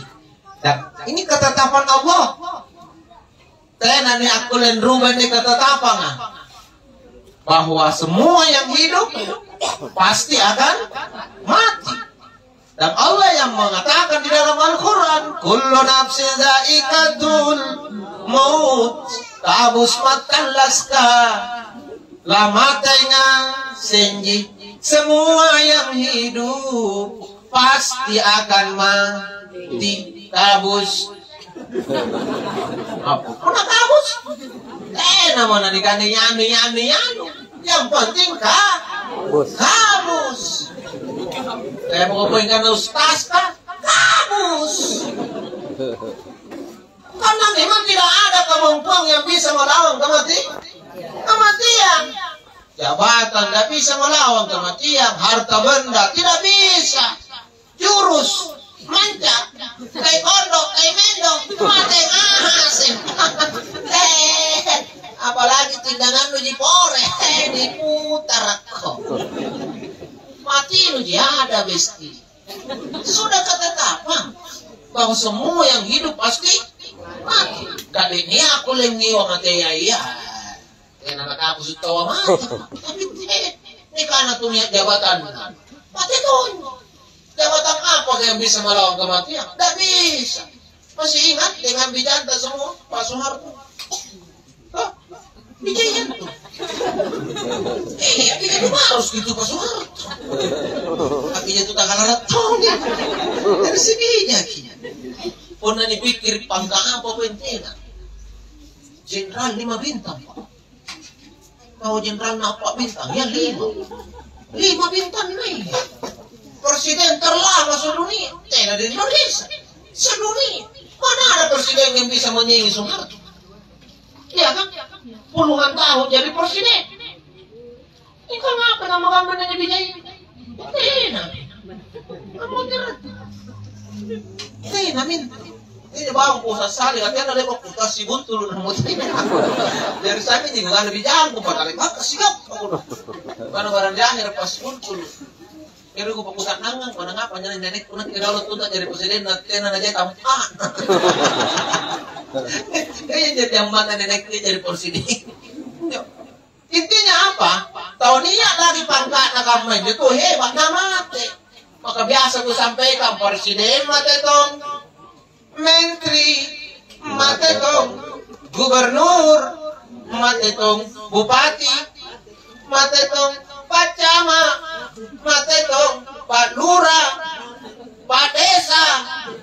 Dan ini ketetapan Allah. Tena nia' akkulle anrubah ini ketetapanga, bahwa semua yang hidup pasti akan mati. Dan Allah yang mengatakan di dalam Al-Quran, "Kullu nafsin zaikatul maut, tabus makan laska, lamatenga senji, semua yang hidup pasti akan mati, tabus." Apa? Punna kabus? Tena mana dikande nyanu, nyanu, nyanu. Yang penting ka-, kabus. Saya mau ngomongin karena ustaz ka-, kabus. Karena memang tidak ada kemampuan yang bisa melawan kemati-, kematian. Jabatan tidak bisa melawan kematian, harta benda tidak bisa. Jurus, manca, taekwondo, taemendo, mate ngaseng. Eh, apalagi tindangannu ji pore, eh, diputarakko. Matinu ji ada besti. Sudah ketetapan bahwa semua yang hidup pasti mati. Kali ini aku lengi wa mate ya iya. Tena nakabusu taua mate. Tapi te-, nikana tu nia' jabatan. Mate tonji. Jabatan apa yang bisa melawan kematian? Tidak bisa. Masih ingat dengan bijanta semua, Pak Soeharto? Hah? Bijaya itu. Iya, bijaya itu harus gitu, Pak Soeharto. Tapi itu tanggal ratong. Dari sini bijaki. Punna nipikkiri pangka apa pentingnya? Jenderal lima bintang, Pak. Kau jenderalna apa bintang? Ya lima. Lima bintang nih. Presiden terlama sedunia. Tena di Indonesia. Sedunia. Mana ada presiden yang bisa menyaingi Soeharto? Iya kan? Puluhan tahun jadi presiden. Ini kan apa nama gambarnya jadi jai? Tena. Kamu kira? Tena, min. Ini bawang ku sassali, katanya lepa ku kasi buntulu na mutina. Dari sami ni gua lebih jago, patale maka sigap aku. Mana barang jahe pas buntulu. Kira ku pakusannangang, pada ngapa nyari nenekku, nanti kalau tunta jadi presiden, nanti tena na jai tampa. Kaya jadi ammata nenekku jadi presiden. Intinya apa? Tau nia' lagi pangka'na kamma injo tu hebat na mate. Maka biasa kusampaikan, presiden mate tong, menteri mate tong, gubernur mate tong, bupati mate tong, pa'cama mate tong, pa'lura, pa'desa,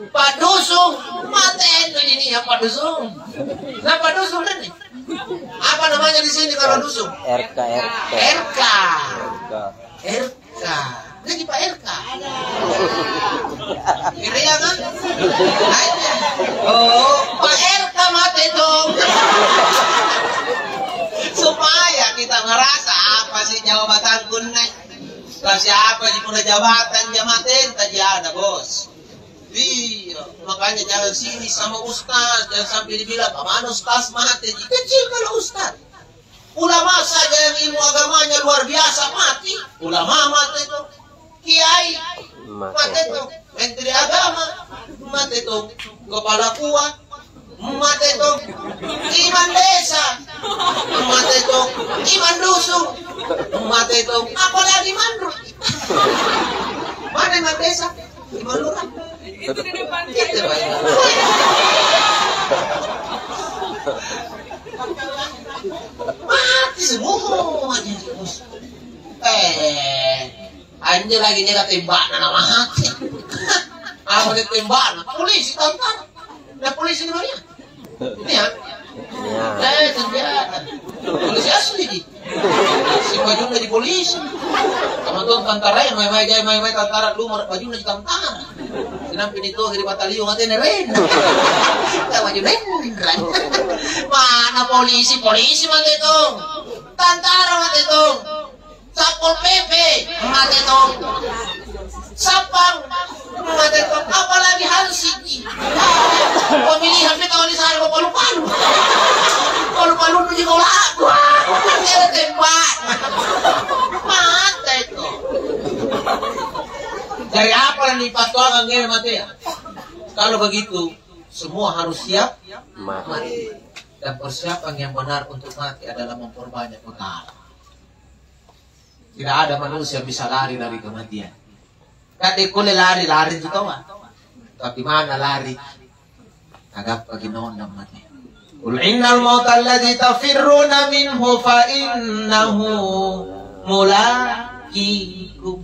pa'dusung, mate tu ji nia' pa'dusung. Na pa'dusung kan? Apa namanya di sini kalau dusun? R K, R K. R K. R K. Jadi Pak R K. Kira ya kan? Oh, Pak R K mate dong. Supaya kita ngerasa apa sih jawabanku nih? Lah siapa sih punya jabatan jamaten tadi ada, Bos? Iya, makanya jangan sinis sama ustaz, jangan sampai dibilang, "Kamana ustaz mate?" Kecil kalau ustaz. Ulama saja yang ilmu agamanya luar biasa mati, ulama mate tuh. Kiai mate tuh. Menteri agama mate tuh. Kepala kuah mate tuh. Imam desa mate tuh. Imam dusun mate tuh. Apalagi mandru. Mana imam desa? Imam lurah. Itu di depan saya. Mati semua. Eh, anjir lagi dia tembakna na mati. Apa dia tembakna? Polisi tantara. Nah, polisi di mana? Iya. Iya. Eh, senjata. Polisi asli ji. Si bajunna di polisi. Sama tuh tantara yang mai-mai jai mai-mai tantara lu bajunna di tantara. Sinampi ni tuh di batalion atene ren. Kita baju ren. Mana polisi? Polisi mate tuh. Tantara mate tong. Satpol P P mate tong. Satpam mate tong. Apalagi hansipki. Pemilihan pi tau di sana palu-palu. Palu-palu pi sekolah. Wah, tembak. Mate tong. Dari apa yang dipatuangkan ngene mate ya? Kalau begitu, semua harus siap mati. Dan persiapan yang benar untuk mati adalah memperbanyak bekal. Tidak ada manusia bisa lari dari kematian. Kade kulle lari, lari tu toa. Tapi mana lari? Nagappaki naung mati. Qul innal mautal ladzi tafirruna minhu fa innahu mulaqikum.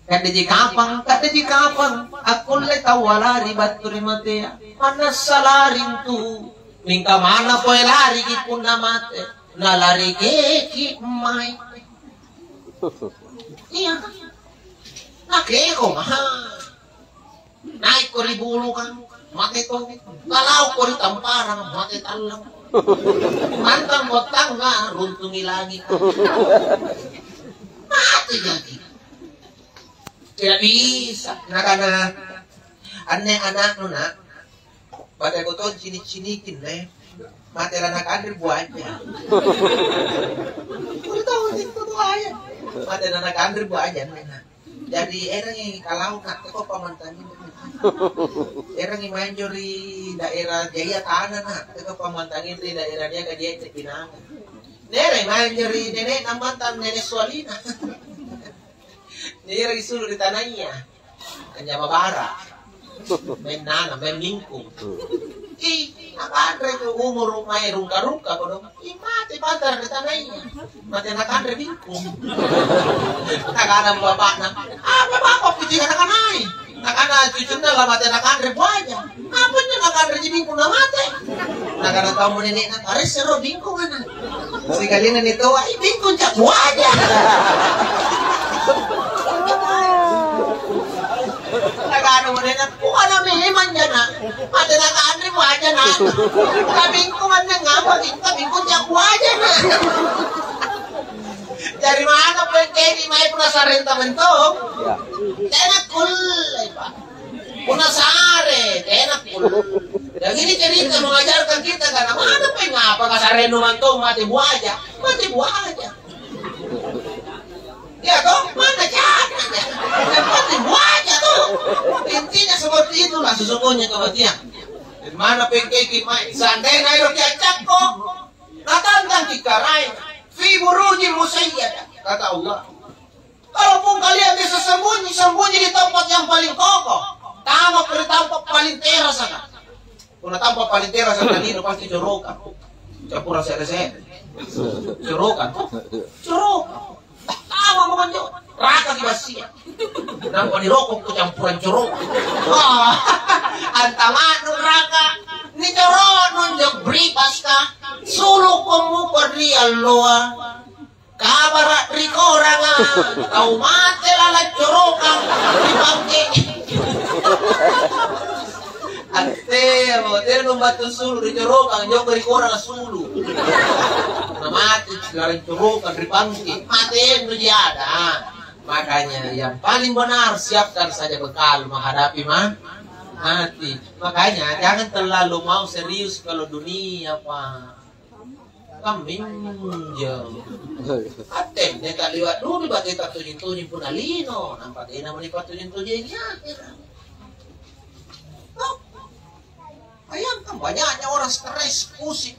Kadiji kapang, kadiji kapang, akkulle taua lari battu ri matea. Manna salari intu, mingka manna poe lariki punna mate, nalarikeki mae. Iya. Nakeko maha. Naikko ri bulukang, mate tong. Kalaukko ri tamparang, mate tallang. Mantang bottangnga, runtungi langi'. Mate jaki. Tidak bisa. Nakana, "Anne ana'nu, Nak, bateko tong cini'-cinikinne, mate lanakanre buaja." Kulo tau itu buaja. "Mate lanakanre buaja anne, Nak." Jadi erangi kalau, Nak, teko pamantang inri. Erangi mae anjo ri daerah Jaya Tana, Nak, teko pamantang inri daerah dia ka dia pinangan. Nereng mae anjo ri nene'na mantang nene' Sualina. Nierang sulu ri tanaya. Anjama bara. Maeng nana, maeng mingkung. Ih, nakanre tu umuru mae rungka-rungka kodong. Ih, mate pantara ri tanaya. Mate nakanre mingkung. Nakana bapakna, "Apa bapa puji nakanai?" Nakana cucunna, "La mate nakanre buaja." "Apa injo nakanreji bingkung na mate?" Nakana tommo nene'na, "Taressero bingkung ana'." Sikalina nitoa, "Ih, bingkung ca' buaja." Nakana nene'na, "Buana memang jana. Mate nakanre buaja na. Kabingkung anne ngapa kita bingkung ca' buaja na." Jari mana pengkeni mae punna sarenta mentong? Iya. Tena kulle, Pak. Punna sare, tena kulle. Dan ini cerita mengajarkan kita, karena mana pengapa kasarennu mantong mate buaja? Mate buaja. Ya toh, mana caranya? Yang penting buaja tuh. Intinya seperti itulah sesungguhnya kematian. Dan mana pengkeki mae? Seandainya ero' kiaccakko, natantang kikaraeng, "Fi burujin musyaiyadah," kata Allah. Kalaupun kalian bisa sembunyi, sembunyi di tempat yang paling kokoh. Tama ri tempat paling terasaka. Punna tempat paling terasaka lino pasti corokan. Campuran sere-sere. Corokan, toh? Corokan. Tama mo anjo. Raka ki bassia. Nampa nirokokko campuran corokan. Wah, antama'nu raka. Nicoro'nu anjo bripaska. Suluko muko ri alloa. Kabara' ri koranga, tau mate lalang corokang ri pangke. Antemo, tena battu sulu ri corokang, joko ri koranga sulu. Na mate lalang corokang ri pangke, mate nuji ada. Makanya yang paling benar, siapkan saja bekal menghadapi ma-, mati. Makanya jangan terlalu mau serius kalau dunia, Pak. Kaminjo. Attende taliwa' dulu bate tattojeng-tojeng punna lino, nampa tena mani pattojeng-tojengi akhera. Toh? Bayangkan banyaknya orang stres, pusing,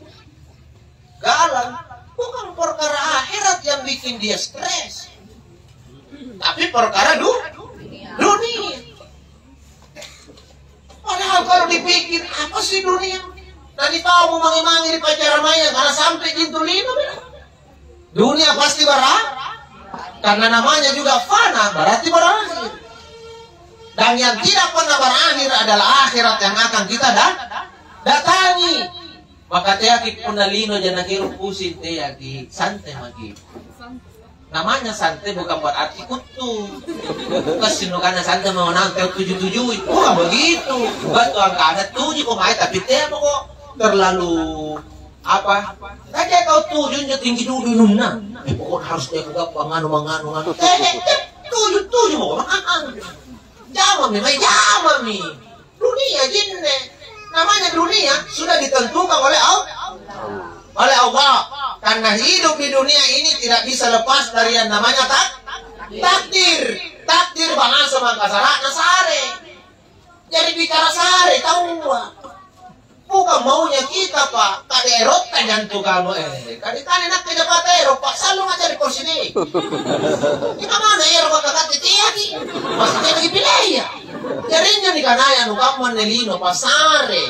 galau. Bukan perkara akhirat yang bikin dia stres. Tapi perkara du-, dunia. Padahal kalau dipikir, apa sih dunia? Nanti tahu mau mange-mange di pacaran maya, karena sampai jintu lino, bela. Dunia pasti bara-, karena namanya juga fana, berarti berakhir. Dan yang tidak pernah berakhir adalah akhirat yang akan kita da-, datangi. Maka teaki punna lino janakero pusing, teaki, santai maki. Namanya santai bukan berarti kuttu. Kasih nukana santai mau nang tau tuju-tujui. Bukan begitu. Bukan tuang kana tuju ko mai, tapi tea mako terlalu Apa? Tadi kau tuju injo tinggi dudu inunna. Eh, pokoknya harus dia kagappa nganu, manganu, nganu. Eh, eh, eh, tuju, tuju, mau. Jamami, mai jamami. Dunia jinne. Namanya dunia sudah ditentukan oleh Allah. Oleh Allah. Karena hidup di dunia ini tidak bisa lepas dari yang namanya tak, takdir. Takdir bahasa Makassar, nasare. Jadi bicara sare taua. Bukan maunya kita, Pak. Kade erotta jantu kamu, eh. Kade tane nakke jabata ero, Pak. Sallo ngajari kursi deh. Kita mana ero, Pak, kakak titiaki? Masih jadi pilih ya. Jadi injo nikanaya anu kamma nelino, Pak, sare.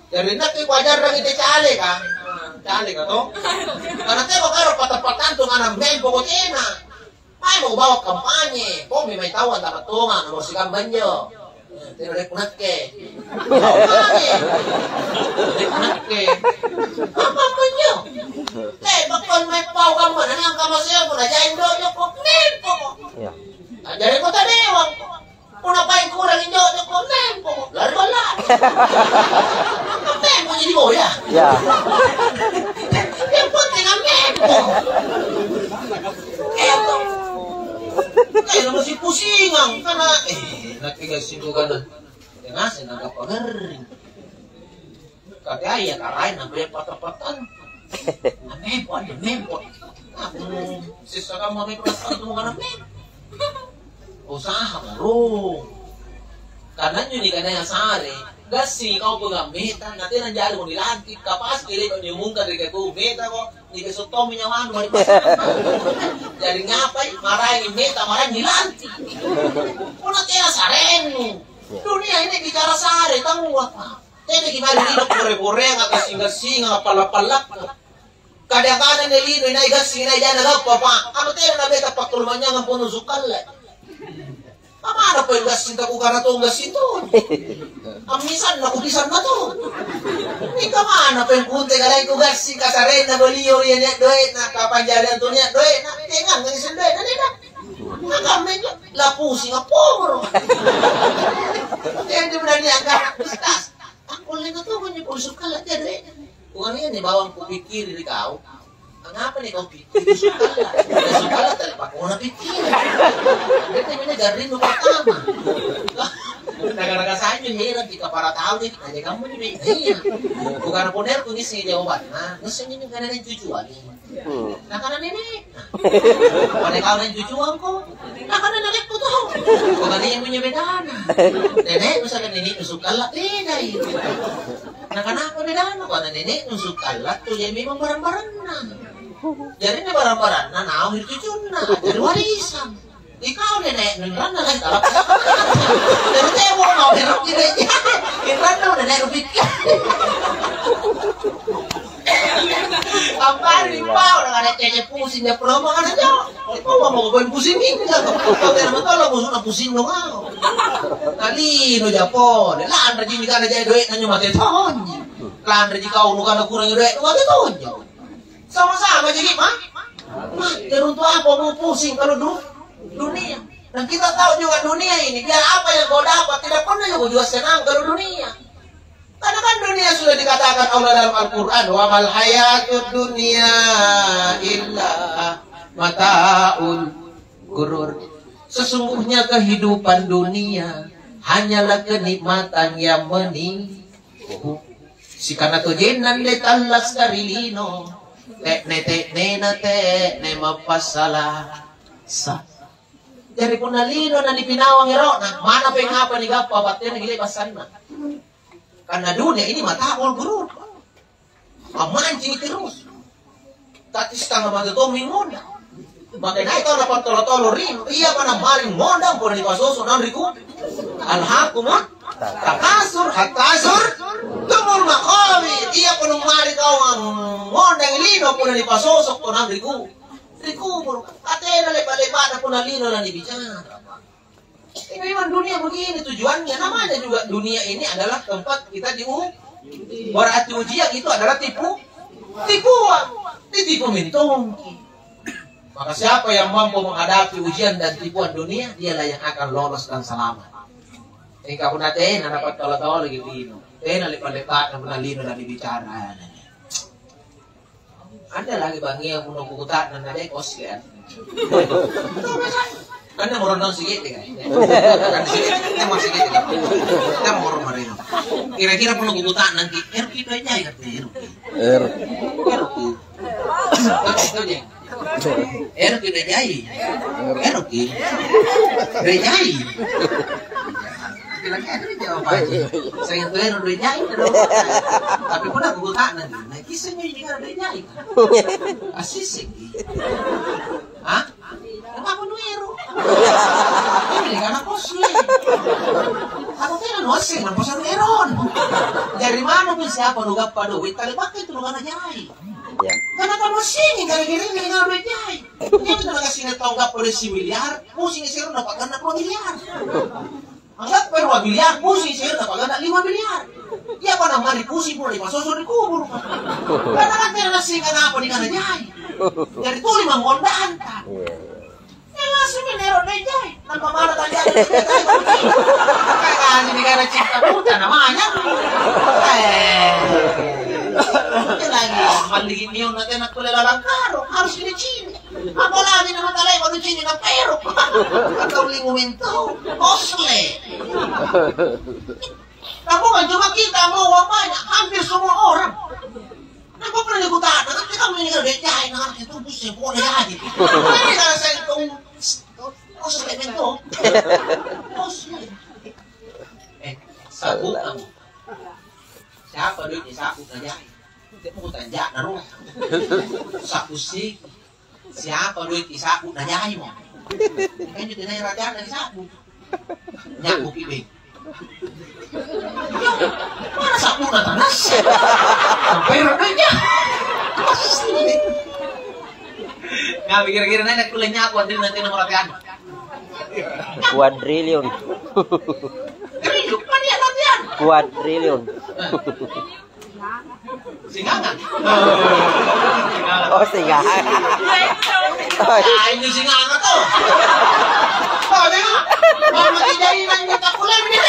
Jadi nakke kuajarrangi te cale, kan? Cale, kan, toh? Karena te bakaro patang-patang tu ngana mempo ko tena. Maemo kubawa kampanye, kombi mai tau antama tonga, nomor sikamba injo. Eh, tena rie' kunakke. Kampanye. Rie' kunakke. Apa-apa injo? Eh, bakal mai pau kamma, nani angka maseo, punna jaing dojo ko, mempo ko. Iya. Jari kota dewang. Punna paeng kurang injo, ko mempo ko. Lari balla. Mempo jadi boya. Iya. Yang penting mempo. Eto. Kayak masih pusingang, karena, eh, nakke gassingku kana. Yang ngaseng nagappa garring. Kagaya karaeng nampe patang-patang. Amempo, anjo mempo. Aku sessa kamma mempo patang tu mangana mempo. Usaha baru. Karena injo nikanaya sare, gassing kau pegang meta, na tena jari mo nilantik, kapasi le'ba niumungkan ri katu meta ko, nipesottomi nyawanu mari pasana. Jari ngapai? Maraengi meta, maraengi nilantik. Punna tena sarennu. Dunia ini bicara sare, taua, Pak. Tenaki mae ri lino pore-poreang, akkassing-kassingang, appalla-pallakka. Kadang-kadang nia lino, inai gassing, inai janda gappa, Pak. Anu tena nabeta pakkalumanynyangeng ponnu sukkalla. Amana poeng gassing, takukana tong gassing tong. Ammisanna kupisanna tong. Mingka mana poeng kunte kalengku gassing, kasarenna golio ri nia doe'na, kapanjariang tu nia doe'na, tengang gassing doe'na, nena. Makamma injo, la pusing appongoro. Jadi berani angkara, Ustaz. Akkullena toko injo pole sukkalla tedre. Bukannya nih bawang kupikkiri ri kau. Angapa nih kau pikkiri sukkalla? Ya sukkalla tadi pakona pikkiri. Bete ini garrinnu pertama. Gara-gara saja heran kita para tahu nih, tanya kamu nih. Iya. Bukan ponerku ngisi jawabanna. Nah, ngisi ini karena cucuan nih. Hmm. Nakana nene'na. Pada kau nang cucuangko? Nakana nenekku to. Bukan iya punya bedana. Nene'nu saka nene'nu sukkalla bedai. Nakana apa bedana? Pada nene'nu sukkalla tu, jadi memang barang-baranna. Jadi ini barang-baranna naung ri cucunna, jadi warisan. Ikau nene'nu ranna lagi talappa. Jadi tebo mau berok tidak. Ranna nene'nu pikir. Ambari pau, na kare cece pusing ja promo kana jo. Pau mau poeng pusing ini ja. Kau tena matolo musuhna pusing dong kau. Nalino ja pole, lanre ji kana jai doe'na nyo mate tonji. Lanre ji kau nu kana kurang doe' nu mate tonji. Sama-sama jadi, Pak. Mate untuk apa mau pusing kalau du dunia? Dan kita tahu juga dunia ini, biar apa yang kau dapat, tidak pernah juga jua senang kalau dunia. Karena kan dunia sudah dikatakan Allah dalam Al-Quran, "Wa mal hayatud dunya illa mataul ghurur." Sesungguhnya kehidupan dunia hanyalah kenikmatan yang menipu. Sikanna tojenna anne tallasa ri lino, te'ne-te'nena te'ne mappassala. Sa. Jari punna lino nanipinawang ero'na, mana pengapa nigappa battena gile passanna. Karena dunia ini mataul ghurur. Ammancingi terus. Tapi setengah mata tommi ngondang. Maka naik tau napattolo-tolo ri, iya pada mari ngondang pole nipasoso naung ri ku. Alhaakumut takasur hatta zurtumul maqabir. Iya punna mari tau ngondang lino pole nipasoso naung ri ku. Ri kubur. Katena lepa-lepana punna lino na nibicara. Ini memang dunia begini tujuannya. Namanya juga dunia ini adalah tempat kita diuji. Berarti ujian itu adalah tipu, tipuan. Ditipu mintongki. Maka siapa yang mampu menghadapi ujian dan tipuan dunia, dialah yang akan lolos dan selamat. Engka punna tena dapat tolo-tolo gitu. Tena lepa-lepana punna lino dan dibicara. Anda lagi bangngia punna kukuta'nang na jai koslean. Anne moro naung sigete kan? Kan sigete, kan sigete kan? Kan moro marino. Kira-kira punna kukuta'nangki, eroki doe' jai kata eroki. Eroki. Eroki. Eroki doe' jai. Eroki. Doe' jai. Bilang, "Eh, doe' jai apa aja?" Saya tuh ero doe' jai, ero. Tapi punna kukuta'nangki, na kissengi doe' jai. Assisiki. Hah? Kenapa nu ero? Ini karena kosle. Aku tena nuasseng nampa saru eron. Jari mano pun siapa nu gappa doe', tali pakai tu nu kana jai. Ya. Karena kamu sini gara-gara ini dengan doe' jai. Ini tu kasih tau gappa doe' si miliar, pusing siro dapat karena dua miliar. Anggappa rua miliar, pusing sehari tapagana lima miliar. Iya pada mari pusing pole dipasoso ri kubur. Karena kan tena nassing kanapa nikana jai. Jari tuli manggondanta. Iya, iya. Ya langsung mi nero doe' jai. Nampa mala tajana. Makanya nikana cinta buta namanya. Eh. Lagi malliki mion na tena kulle lalang karung, harus ini cinta. Apalagi na matale'ba nucini' na pero. Atau lingu mintu. Osle. Kamu kan cuma kita mau uang banyak, hampir semua orang. Nah, kok pernah ikut ada? Tapi kamu ini kan udah jahit, nah, itu bus yang boleh aja. Ini kalau saya itu, osle mintu. Osle. Eh, sabu kamu. Siapa duitnya sabu na jahit? Dia mau tanya na rumah. Sabu sih. Siapa duit isa'bu na jaimo? Kan itu tenaya rajana isa'bu. Nya'buki beng. Mana sa'buna tanassi? Sampai rodanya. Nah, kira-kira nanya kuliah nya'bu, nanti nanti nomor latihan. Kuadriliun. Triliun, kan dia latihan. Kuadriliun. Singanga. Oh, singanga. Oh, iya. Ah, ini singanga tuh. Oh, dia. Mama tidak inang kita pulang nih.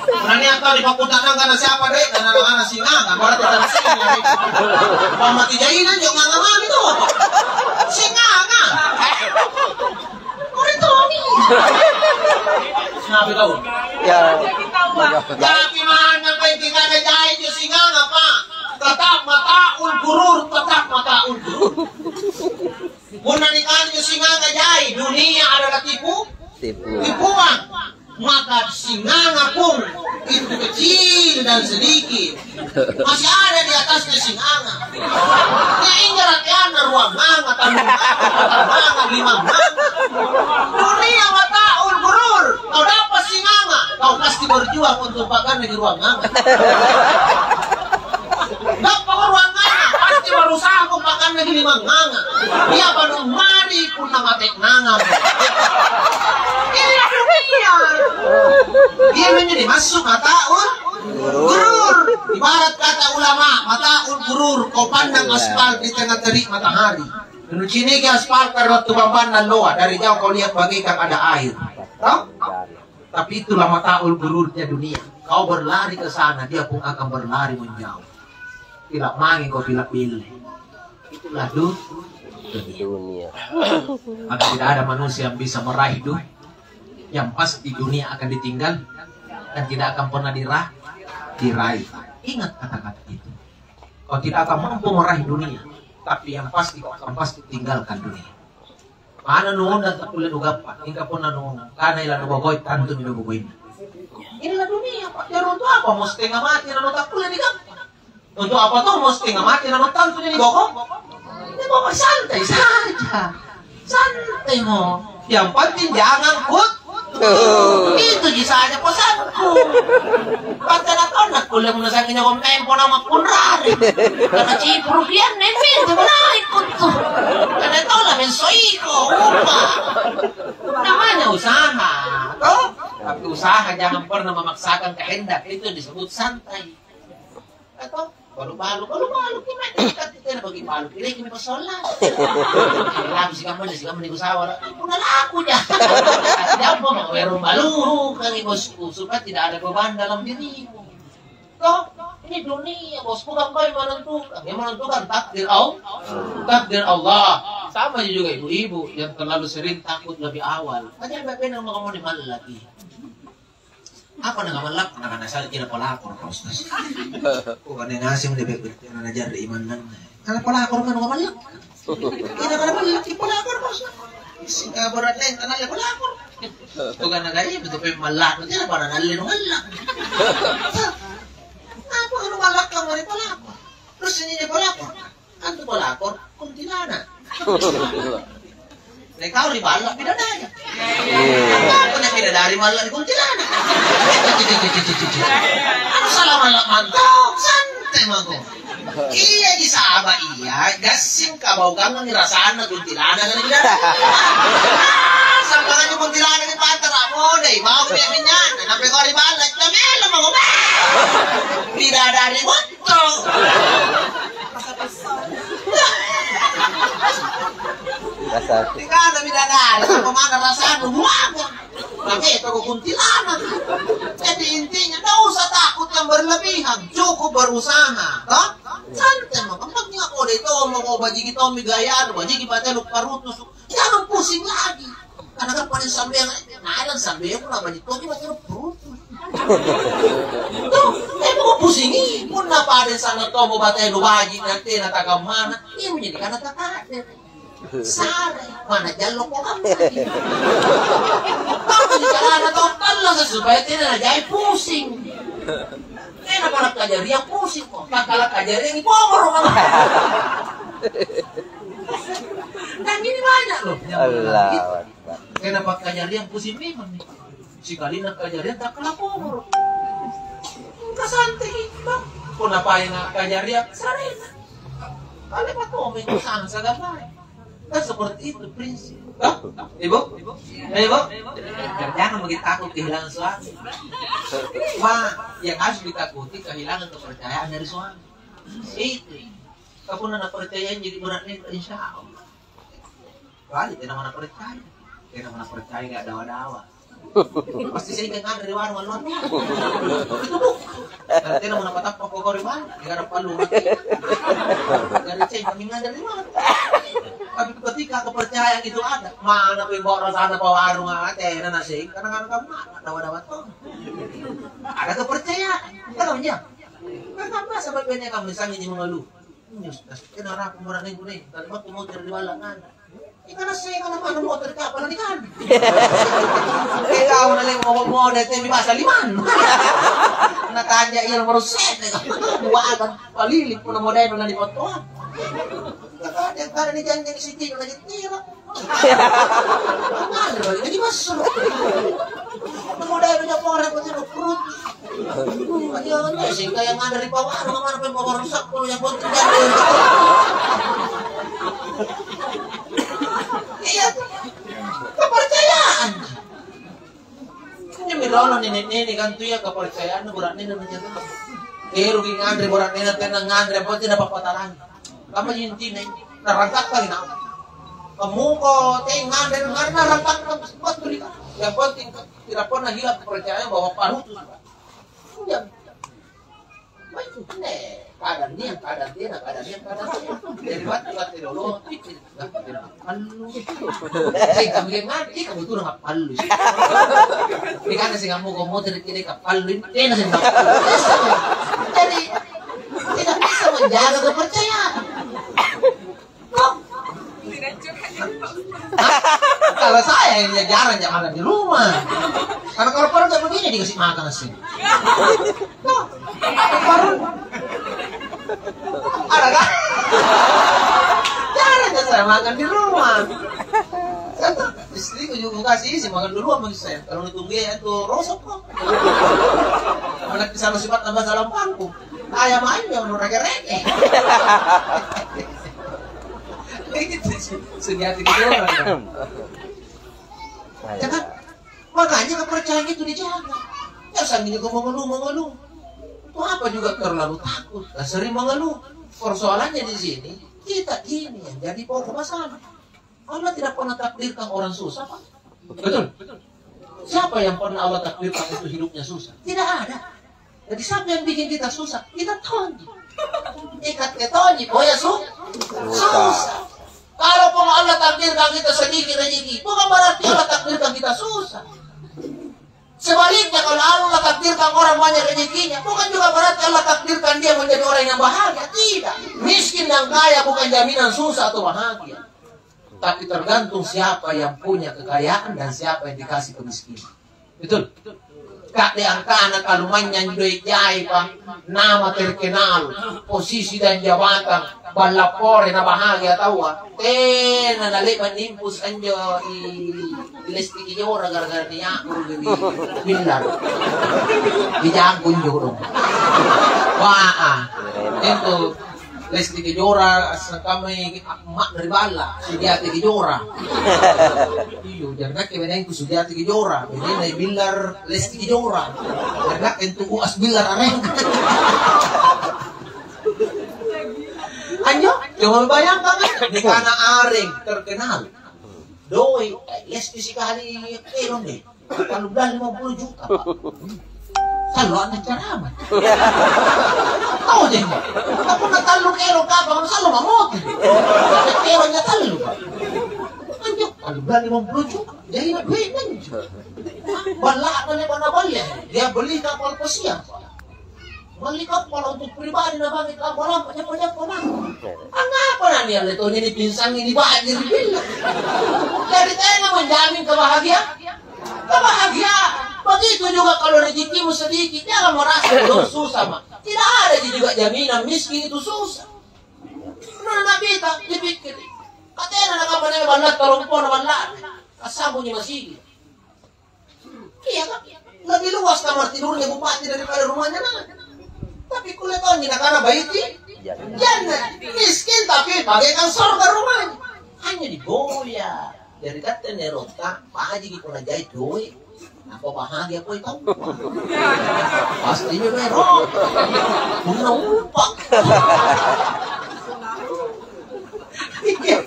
Berani apa dipakutanang karena siapa deh? Karena anak singanga. Berarti kan singanga. Mama tidak inang juga nggak mami tuh. Singanga. Ori Toni. Nabi kau. Ya. Tapi mana baik tinggal jai jo singanga, Pak. Tetap mataul gurur, tetap mataul gurur. Punna nikana jo singanga jai, dunia adalah tipu, Tipu. tipuan. Maka singanga pun itu kecil dan sedikit. Masih ada di atasnya singanga. Ya, injo rateanna ruang manga, tallung manga, patang manga, limang manga. Dunia mataul gurur. Kau dapat singanga, kau pasti berjuang untuk pakanna di ruang manga. Dapat ruang manga, pasti berusaha kau pakanna di limang manga. Dia baru mari punna mate manga. Iya, iya. Iya, menjadi masuk mataul gurur. Ibarat kata ulama, mataul gurur, kau pandang aspal di tengah terik matahari. Nuciniki aspal pada waktu bambanna alloa, dari jauh kau lihat bagaikan ada air. Toh? Tapi itulah mataul gururnya dunia. Kau berlari ke sana, dia pun akan berlari menjauh. Tidak mange kau tidak pilih. Itulah du- dunia. Dunia. Maka tidak ada manusia yang bisa meraih dunia. Yang pasti dunia akan ditinggal dan tidak akan pernah dira-, diraih. Ingat kata-kata itu. Kau tidak akan mampu meraih dunia, tapi yang pasti kau akan pasti tinggalkan dunia. Mana nuonda takkulle nugappa, mingka punna nukanai lanubokoi, tantumi nubokoinna. Inilah dunia, Pak. Jari untuk apa mau setengah mati lalu takkulle nigappa? Untuk apa toh mau setengah mati lalu tantu niboko? Niboko santai saja. Santai mo. Yang penting jangan kut. Itu ji saja pesanku. Patana tonna kulle muna sangi nyokong tempo nama kunrari. Karena cipuru pian neng pintu mulai kuttu. Karena tau lah mensoiko, upa. Namanya usaha, toh? Tapi usaha jangan pernah memaksakan kehendak, itu disebut santai. Atau balu-balu, balu-balu, gimana? Kan kita bagi balu, kira gini pasola. Lalu si kamu, si kamu di usaha, punna laku ja. Tidak mau, mau balu, kali bosku, supaya tidak ada beban dalam dirimu. Toh, ini dunia, Bos, bukan kau yang menentukan. Yang menentukan takdir Allah. Takdir Allah. Sama juga ibu-ibu yang terlalu sering takut lebih awal. Aja baik-baik nama kamu di mana lagi. Apa na kamallak? Nakana saya kira pelakor, Pak Ustaz. Kok aneh ngasih deh, bebek, anak jarri imananna. Karena pelakor kan kamallak. Kira kamallak, pelakor, Pak Ustaz. Singka berat lain, karena dia pelakor. Bukan ada iya, betul, pe mallak. Tidak pada nalle mallak. Apa kalau mallak kamu dari pelakor? Terus ini dia pelakor. Kan tu pelakor kuntilanak. Nek kau ri balla' bidadari. Apa nek bidadari malla' ri kuntilanak? Anu salah malla' mantong, santai mako. Iya ji saba' iya, gassing kabaukangangi rasanna kuntilanak ri bidadari. Sampangannya kuntilanak ri pantara' modai, bau minnya'-minynya'na, nampe kau ri balla', namelo mako. Bidadari mo. Rasa. Nikana bidadari, apa mana rasanya? Buah apa? Tapi itu kok kuntilanak. Jadi intinya, nggak usah takut yang berlebihan, cukup berusaha, toh? Santai mako, penting apa udah itu, mau kau bajiki tommi gaya, bajiki batelu parutus, jangan pusing lagi. Karena kan pada sampean, eh, nah, dan sampean pun apa itu, ini macam perut. Tuh, eh, mau pusingi, pun apa ada sana tomo batai lu baji, nanti na tagammana, iya menjadi karena takade. Sare, mana jallo kok kamu lagi? Kamu di jalan atau telah supaya tidak jadi pusing. Kenapa anak kajariang pusing kok? Kakala kajariang di pomoro mama. Dan ini banyak loh. Allahu Akbar. Kena pakkajariang pusing memang nih. Sikalina kajariang takkala pomoro. Engka santai, Bang. Punna paenga kajariang, sarena. Kale pakomeng sangsa gamai. Kan seperti itu prinsip. Hah? Ibu? Ibu? Jangan begitu takut kehilangan suami. Wah, yang harus ditakuti kehilangan kepercayaan dari suami. Itu. Kapunna napercayai jadi beratne, insya Allah. Balik, tena mana percaya. Tena mana percaya, gak dawa-dawa. Pasti saya ingat nganre di warung, allo. Itu bukan. Karena tena mana patappa kau di mana? Gak ada palu mati. Dari saya kami nganre di mana? Tapi ketika kepercayaan itu ada, mana pun bawa rasanya ke warung, ah, tena nasi, karena nggak ada mana, dawa-dawa tuh. Ada kepercayaan, kan ya? Kan apa sebabnya kamu misalnya di mengeluh? Nyus, tas kena rapi murah nih, nih. Tadi waktu mau cari di balla' kan. Ikan nasi, ikan apa, mau cari kapal nih kan. Eh, kau naleng mau, mau deh, temi bahasa liman. Natanya iya nomor set, deh. Buatan, palilit, pun mau deh, naleng di foto. Kata dia, kata dia janji di sini, lagi tira. Nganre balik lagi masuk. Model punya pore, punya perut. Ayo, sehingga yang ada di bawah, mana pun bawah rusak, kalau yang penting jangan. Iya, kepercayaan. Injo mi rolo nene'-nene' kan tu iya kepercayaanna bura'nena na jatang. Eroki nganre bura'nena tena nganre, apa tena pappatarangi. Kamma intinna, narangkakkangi naung. Kamuko tena nganre, nganre narangkakkan battu ri kau. Yang penting tidak pernah hilang kepercayaan bahwa parutu sudah. Iya. Baik, nih, kadang nia', kadang tena, kadang nia', kadang tena. Jadi, batu-batu dolo, pikir, "Lah, kira appallu." Eh, kami yang mati, kamu tuh udah appallu. Ini kan sih kamu, kamu tadi kira appallu, ini tena sih. Jadi, tidak bisa menjaga kepercayaan. Kok? Hah? Kalau saya, ya, jarang, jarang di rumah. Karena kalau perut kayak begini dikasih makan sih. Tuh, perut. Ada kan? Jarang, jarang saya makan di rumah. Saya tuh, istriku juga kasih isi makan dulu sama saya. Kalau nutunggu ya, itu rosok kok. Mana bisa masih buat tambah salam pangku. Ayam aja, mau rege-rege. Itu sih, sejati gitu orang. Ya kan? Makanya kepercayaan itu dijaga. Ya, sambil juga mengeluh, mengeluh. Untuk apa juga terlalu takut? Nah, sering mengeluh. Persoalannya di sini, kita ini yang jadi pokok masalah. Allah tidak pernah takdirkan orang susah, Pak. Betul? Siapa yang pernah Allah takdirkan itu hidupnya susah? Tidak ada. Jadi siapa yang bikin kita susah? Kita tonji. Ikat ke tonji, boya su susah. Kalau pun Allah takdirkan kita sedikit rezeki, bukan berarti Allah takdirkan kita susah. Sebaliknya, kalau Allah takdirkan orang banyak rezekinya, bukan juga berarti Allah takdirkan dia menjadi orang yang bahagia. Tidak. Miskin dan kaya bukan jaminan susah atau bahagia. Tapi tergantung siapa yang punya kekayaan dan siapa yang dikasih kemiskinan. Betul? Ka'de angkana kalumanynyang doe' jai, pa, nama terkenal, posisi dan jabatan, balla pore na bahagia taua. Tena nale'ba nimpus anjo i Lesti Kejora gara-gara nia'bu ri Billar. Dijago injo dong. Waa. Itu Lesti Kejora, assakamai ma'na ri balla, Sugiati Kejora. Iyo, jari nakke benengku Sugiati Kejora, benena Billar Lesti Kejora. Jari nakke antu Uas Billar areng. Anjo, coba bayangkan kan, nikana areng terkenal. Doi, eh, Lesti sikali kelong deh. Tallu bulan lima puluh juta, Pak. Sallo anne carama. Tahu deh, Pak. Aku na tallu kilo kapang, sallo mamoti. Kilo nya tallu, Pak. Anjo, tallu bulan lima puluh juta. Jadi na duit anjo. Balla apa nih, mana balla? Dia beli kapal pesiar, Pak. Malli kappala' untuk pribadi na mange lampa-lampa, nyampa-nyampa mange. Angngapa nanialle tau nipinsangi niba'ji ri Billar? Jadi tena menjamin kebahagiaan? Kebahagiaan. Begitu juga kalau rezekimu sedikit, jangan merasa dong susah, ma. Tidak ada ji juga jaminan miskin itu susah. Menurut Nabi ta, dipikir. Katena na kapan balla' talompona balla'. Kassambungi masigi. Iya kan? Lebih luas kamar tidurnya bupati daripada rumahnya, nah. Tapi kulle tonji nakana baiti jannah. Miskin tapi bagaikan sorga rumahnya. Hanya diboya. Jari katte nerota, bajiki punna jai doe'. Apa bahagia koi tau? Pasti injo ero. Punna upah. Iya.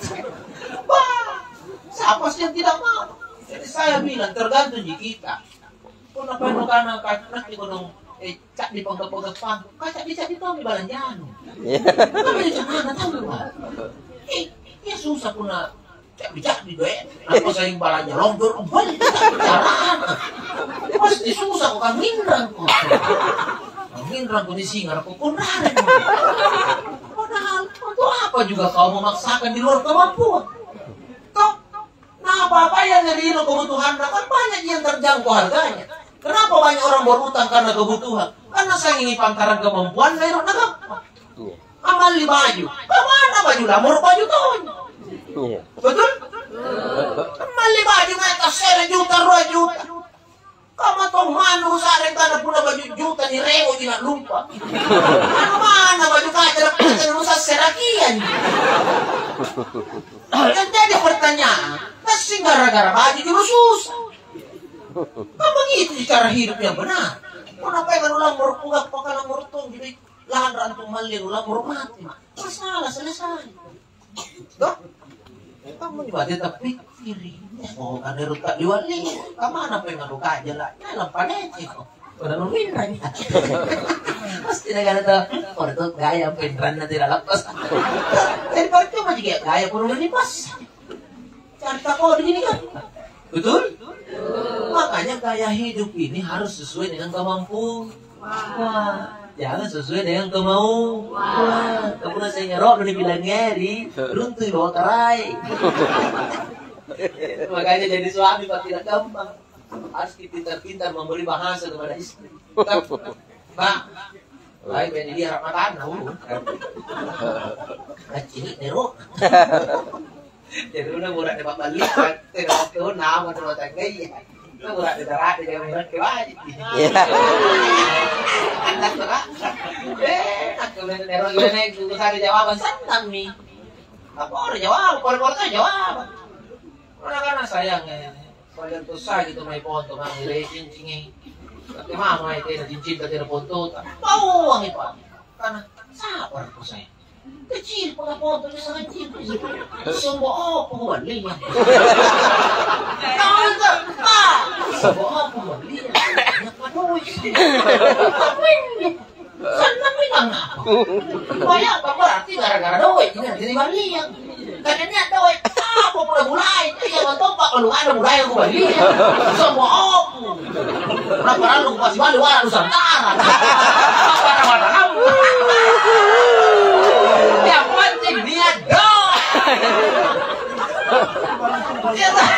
Wah, siapa sih yang tidak mau? Jadi saya bilang, tergantung di kita. Punna paennu kana ka-, nakke kodong, eh, ca'di panggappa-gappangku, ka ca'di-ca'di tommi balanjanu. Iya. Apa nih carana tau, Pak? Eh, iya susah punna ca'di-ca'di doe'. Apa saing balanja lompo, bali carana. Pasti susah kok, kangnginrangko. Kangnginrangko ni singarako konrareng. Padahal untuk apa juga kau memaksakan di luar kemampuan? Toh? Nah, apa-apa yang ri lino kebutuhanna, kan banyak yang terjangkau harganya. Kenapa banyak orang berutang karena kebutuhan? Karena saking pantaran kemampuanna ero' nagappa. Iya. Amalli baju. Kamana baju lamoro baju tonji. Iya. Betul? Amalli baju mae tassere juta, rua juta. Kamma tong manna usa'ring kana punna baju juta nirewoji na'lumpa. Anu manna baju kaca, kaca nusasserakianji. Yang jadi pertanyaan, massing gara-gara baju julu susah. Kan begitu cara hidup yang benar. Punna paenga nulamoro kugappa, kalamoro tonji doi, lanra antu malli nulamoro mati, ma. Masalah selesai. Toh? Kamu juga tetap pikkiri. Oh, kan ero' tak diwali. Kamana paenga nukaja la? Ya, lampa leceko. Pada numinrang. Pasti negara tuh. Pada tuh gaya pinranna tidak lepas. Jadi percuma juga gaya kudu lepas. Carta kode ini kan. Betul? Makanya gaya hidup ini harus sesuai dengan kemampuan. Wah, jangan sesuai dengan kemauan. Wah, kamu rasanya roh udah bilang ngeri, runtuh bawa kerai. Makanya jadi suami, Pak, tidak gampang. Harus kita pintar-pintar memberi bahasa kepada istri. Pak, baik, ini dia Ramadan, nah, uh. Kacili, Nero. Jadi, udah murah deh, Pak, balik, kan? Tengok tuh, nama rumah tangga, iya. Itu murah deh, darah deh, jangan murah deh, wajib. Iya. Enak, Pak. Eh, aku Nero, gimana, aku cari jawaban, santan nih. Apa orang jawab? Kalau orang jawab. Orang kan sayang, ya. Paling susah gitu, mai ponto, mai rejing, cingi. Tapi mama itu ada cincin, tapi ada ponto. Bawang itu. Karena sabar aku saya. Kecil pala ponto, dia sangat cincin. Sombong apa gua lihat? Tahu tak? Pak, sombong apa gua lihat? Ya, aduh. Sanna memang apa? Supaya apa? Berarti gara-gara doe' ini nanti dibaliang. Karena niat doe', apa pula mulai? Iya, betul, Pak, kalau ada mulai aku baliang. Semua aku. Berapa lalu aku masih balik, wah, Nusantara. Apa ada mata kamu? Yang penting niat doe'. Iya, Pak.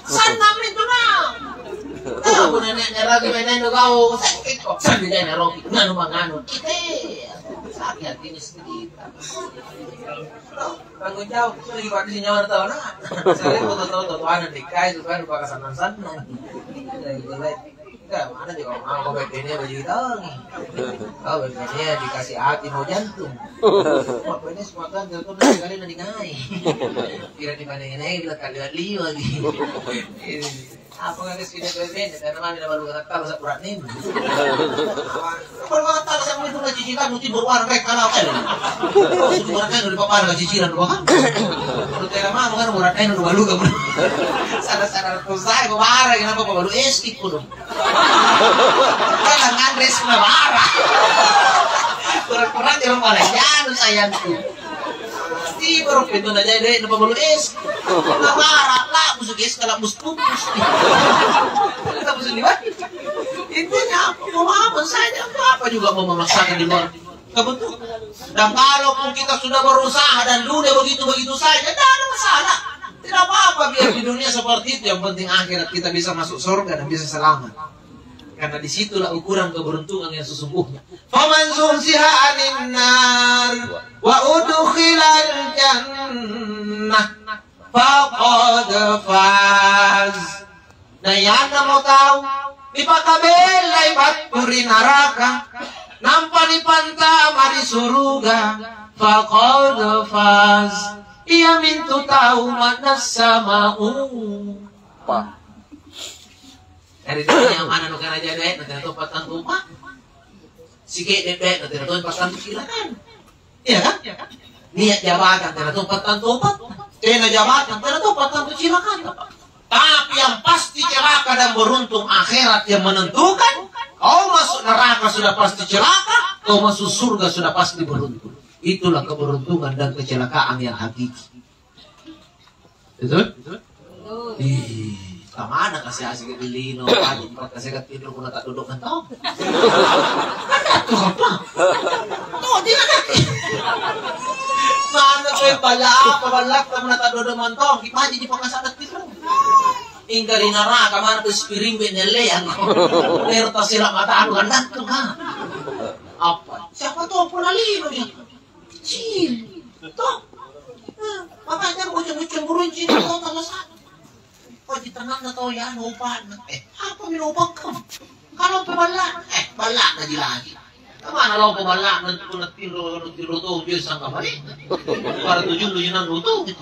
Sannang mintu na. Tahu punna nia' naeroki mae nanu kau, sakit kok. Sambil dia naeroki, nganu manganu. Kita sakit hati ini sedikit. Tanggung jawab, itu lagi pada si nyawa tahu na. Saya foto-foto tuh anak dikai supaya lupa kesannang-sannang. Enggak, mana juga mau kau baik ini baju hitam. Kau baik ini dikasih hati mau jantung. Kau ini semua kan jantung dari kali nanti ngai. Kira di mana ini kita kali liwa lagi. Apa nggak sih kita bebek? Karena mana ada baru kata kalau sekurang ini. Kalau kata saya itu lagi kita mesti berwarna kayak kalau kan. Kau sudah berwarna kan udah papan lagi cicilan dua kan. Kalau tidak mau kan berwarna ini udah baru kamu. Sadar-sadar tuh saya kemarin kenapa baru es kudu. Kala nganre sumabara. Kurang-kurang jangan pada janu sayangku. Tibaro pintu na jai deh, napa bolu es. Nabara, labus es, kalabus pupus. Labus di mana? Intinya apa? Mau apa saja, apa juga mau memaksakan di luar. Kebetulan. Dan kalaupun kita sudah berusaha dan dunia begitu-begitu saja, tidak ada masalah. Tidak apa-apa biar di dunia seperti itu. Yang penting akhirat kita bisa masuk surga dan bisa selamat. Karena disitulah ukuran keberuntungan yang sesungguhnya. Faman zuhziha anin nar wa udkhilal jannah faqad faz. Na iannamo tau nipakabellai battu ri naraka, nampa nipantama ri suruga, faqad faz. Iamintu tau ma'nassa ma'ruf. Jari, tania mana nu karaja doe'na, tena tompa tantu umma. Sike'de' doe'na, tena tompa tantu cilakana. Iya kan? Nia' jabatan, tena tompa tantu umma. Tena jabatan, tena tompa tantu cilakana. Tapi yang pasti celaka dan beruntung akhirat yang menentukan. Kau masuk neraka sudah pasti celaka, kau masuk surga sudah pasti beruntung. Itulah keberuntungan dan kecelakaan yang hakiki. Betul? Ih, tamana kasi-asi ke lino, pagi empat kasi ke tidur, kuna tak duduk mentong. Tuh apa? Tuh, dia kan. Mana tuh yang banyak apa, banyak, mana tak duduk mentong, kipaji di pangkasa tak tidur. Ingka di neraka, mana tuh spiring bene leang. Ero tasila mata anu, kan tuh, kan. Apa? Siapa tuh, pula lino dia? Cili. Toh? Eh, makanya bocah-bocah burung cili toh, kalau sana. Oh, di tengahnya toh, ya, anu upa'na. Eh, apa mi upa'ku? Kalau pe balla', eh, balla'na ji lagi. Kemana lompo balla'na, punna tinro, tinro toh, biasa sangka balik. Pada tujuh lu jenang lu toh, gitu.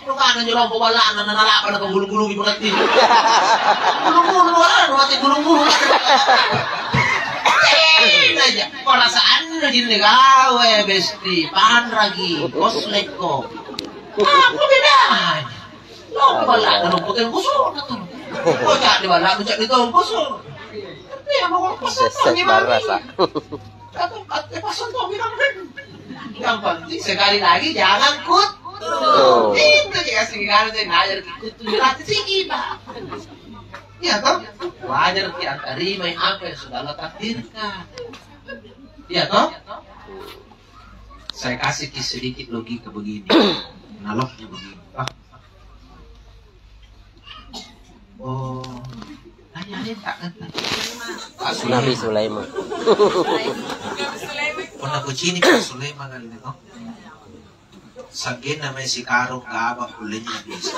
Bukan aja lompo balla'na, na nala'pa na pagulung-gulungi punna tinro. Gulung-gulung, ah, mati gulung-gulung. Eh, naja. Perasaanna jinne gawe, besti, panraki, koslekko. Apa bedanya? Lompo balla'na, lompo tongkoso'na tu. Oh, ca'di balla'nu, ca'di tongkoso'. Tapi ya, mau pas Ses-, ses gimana? Barasa. Kata, kata, pas untuk bilang, kan? Yang penting sekali lagi jangan kut. Tuh. Itu juga segala saya ngajar ikut tuh, nanti sih kita. Iya toh? Wajar kita terima apa yang sudah Allah takdirkan. Iya toh? Saya kasih ki sedikit logika begini. Analognya begini. Pak. Oh. Tanya deh, tak kan? Pak Nabi Sulaiman. Sulaiman. Pernah kucini Pak Sulaiman kali itu. Sa'genna mae sikarung gaba kullenya bisa.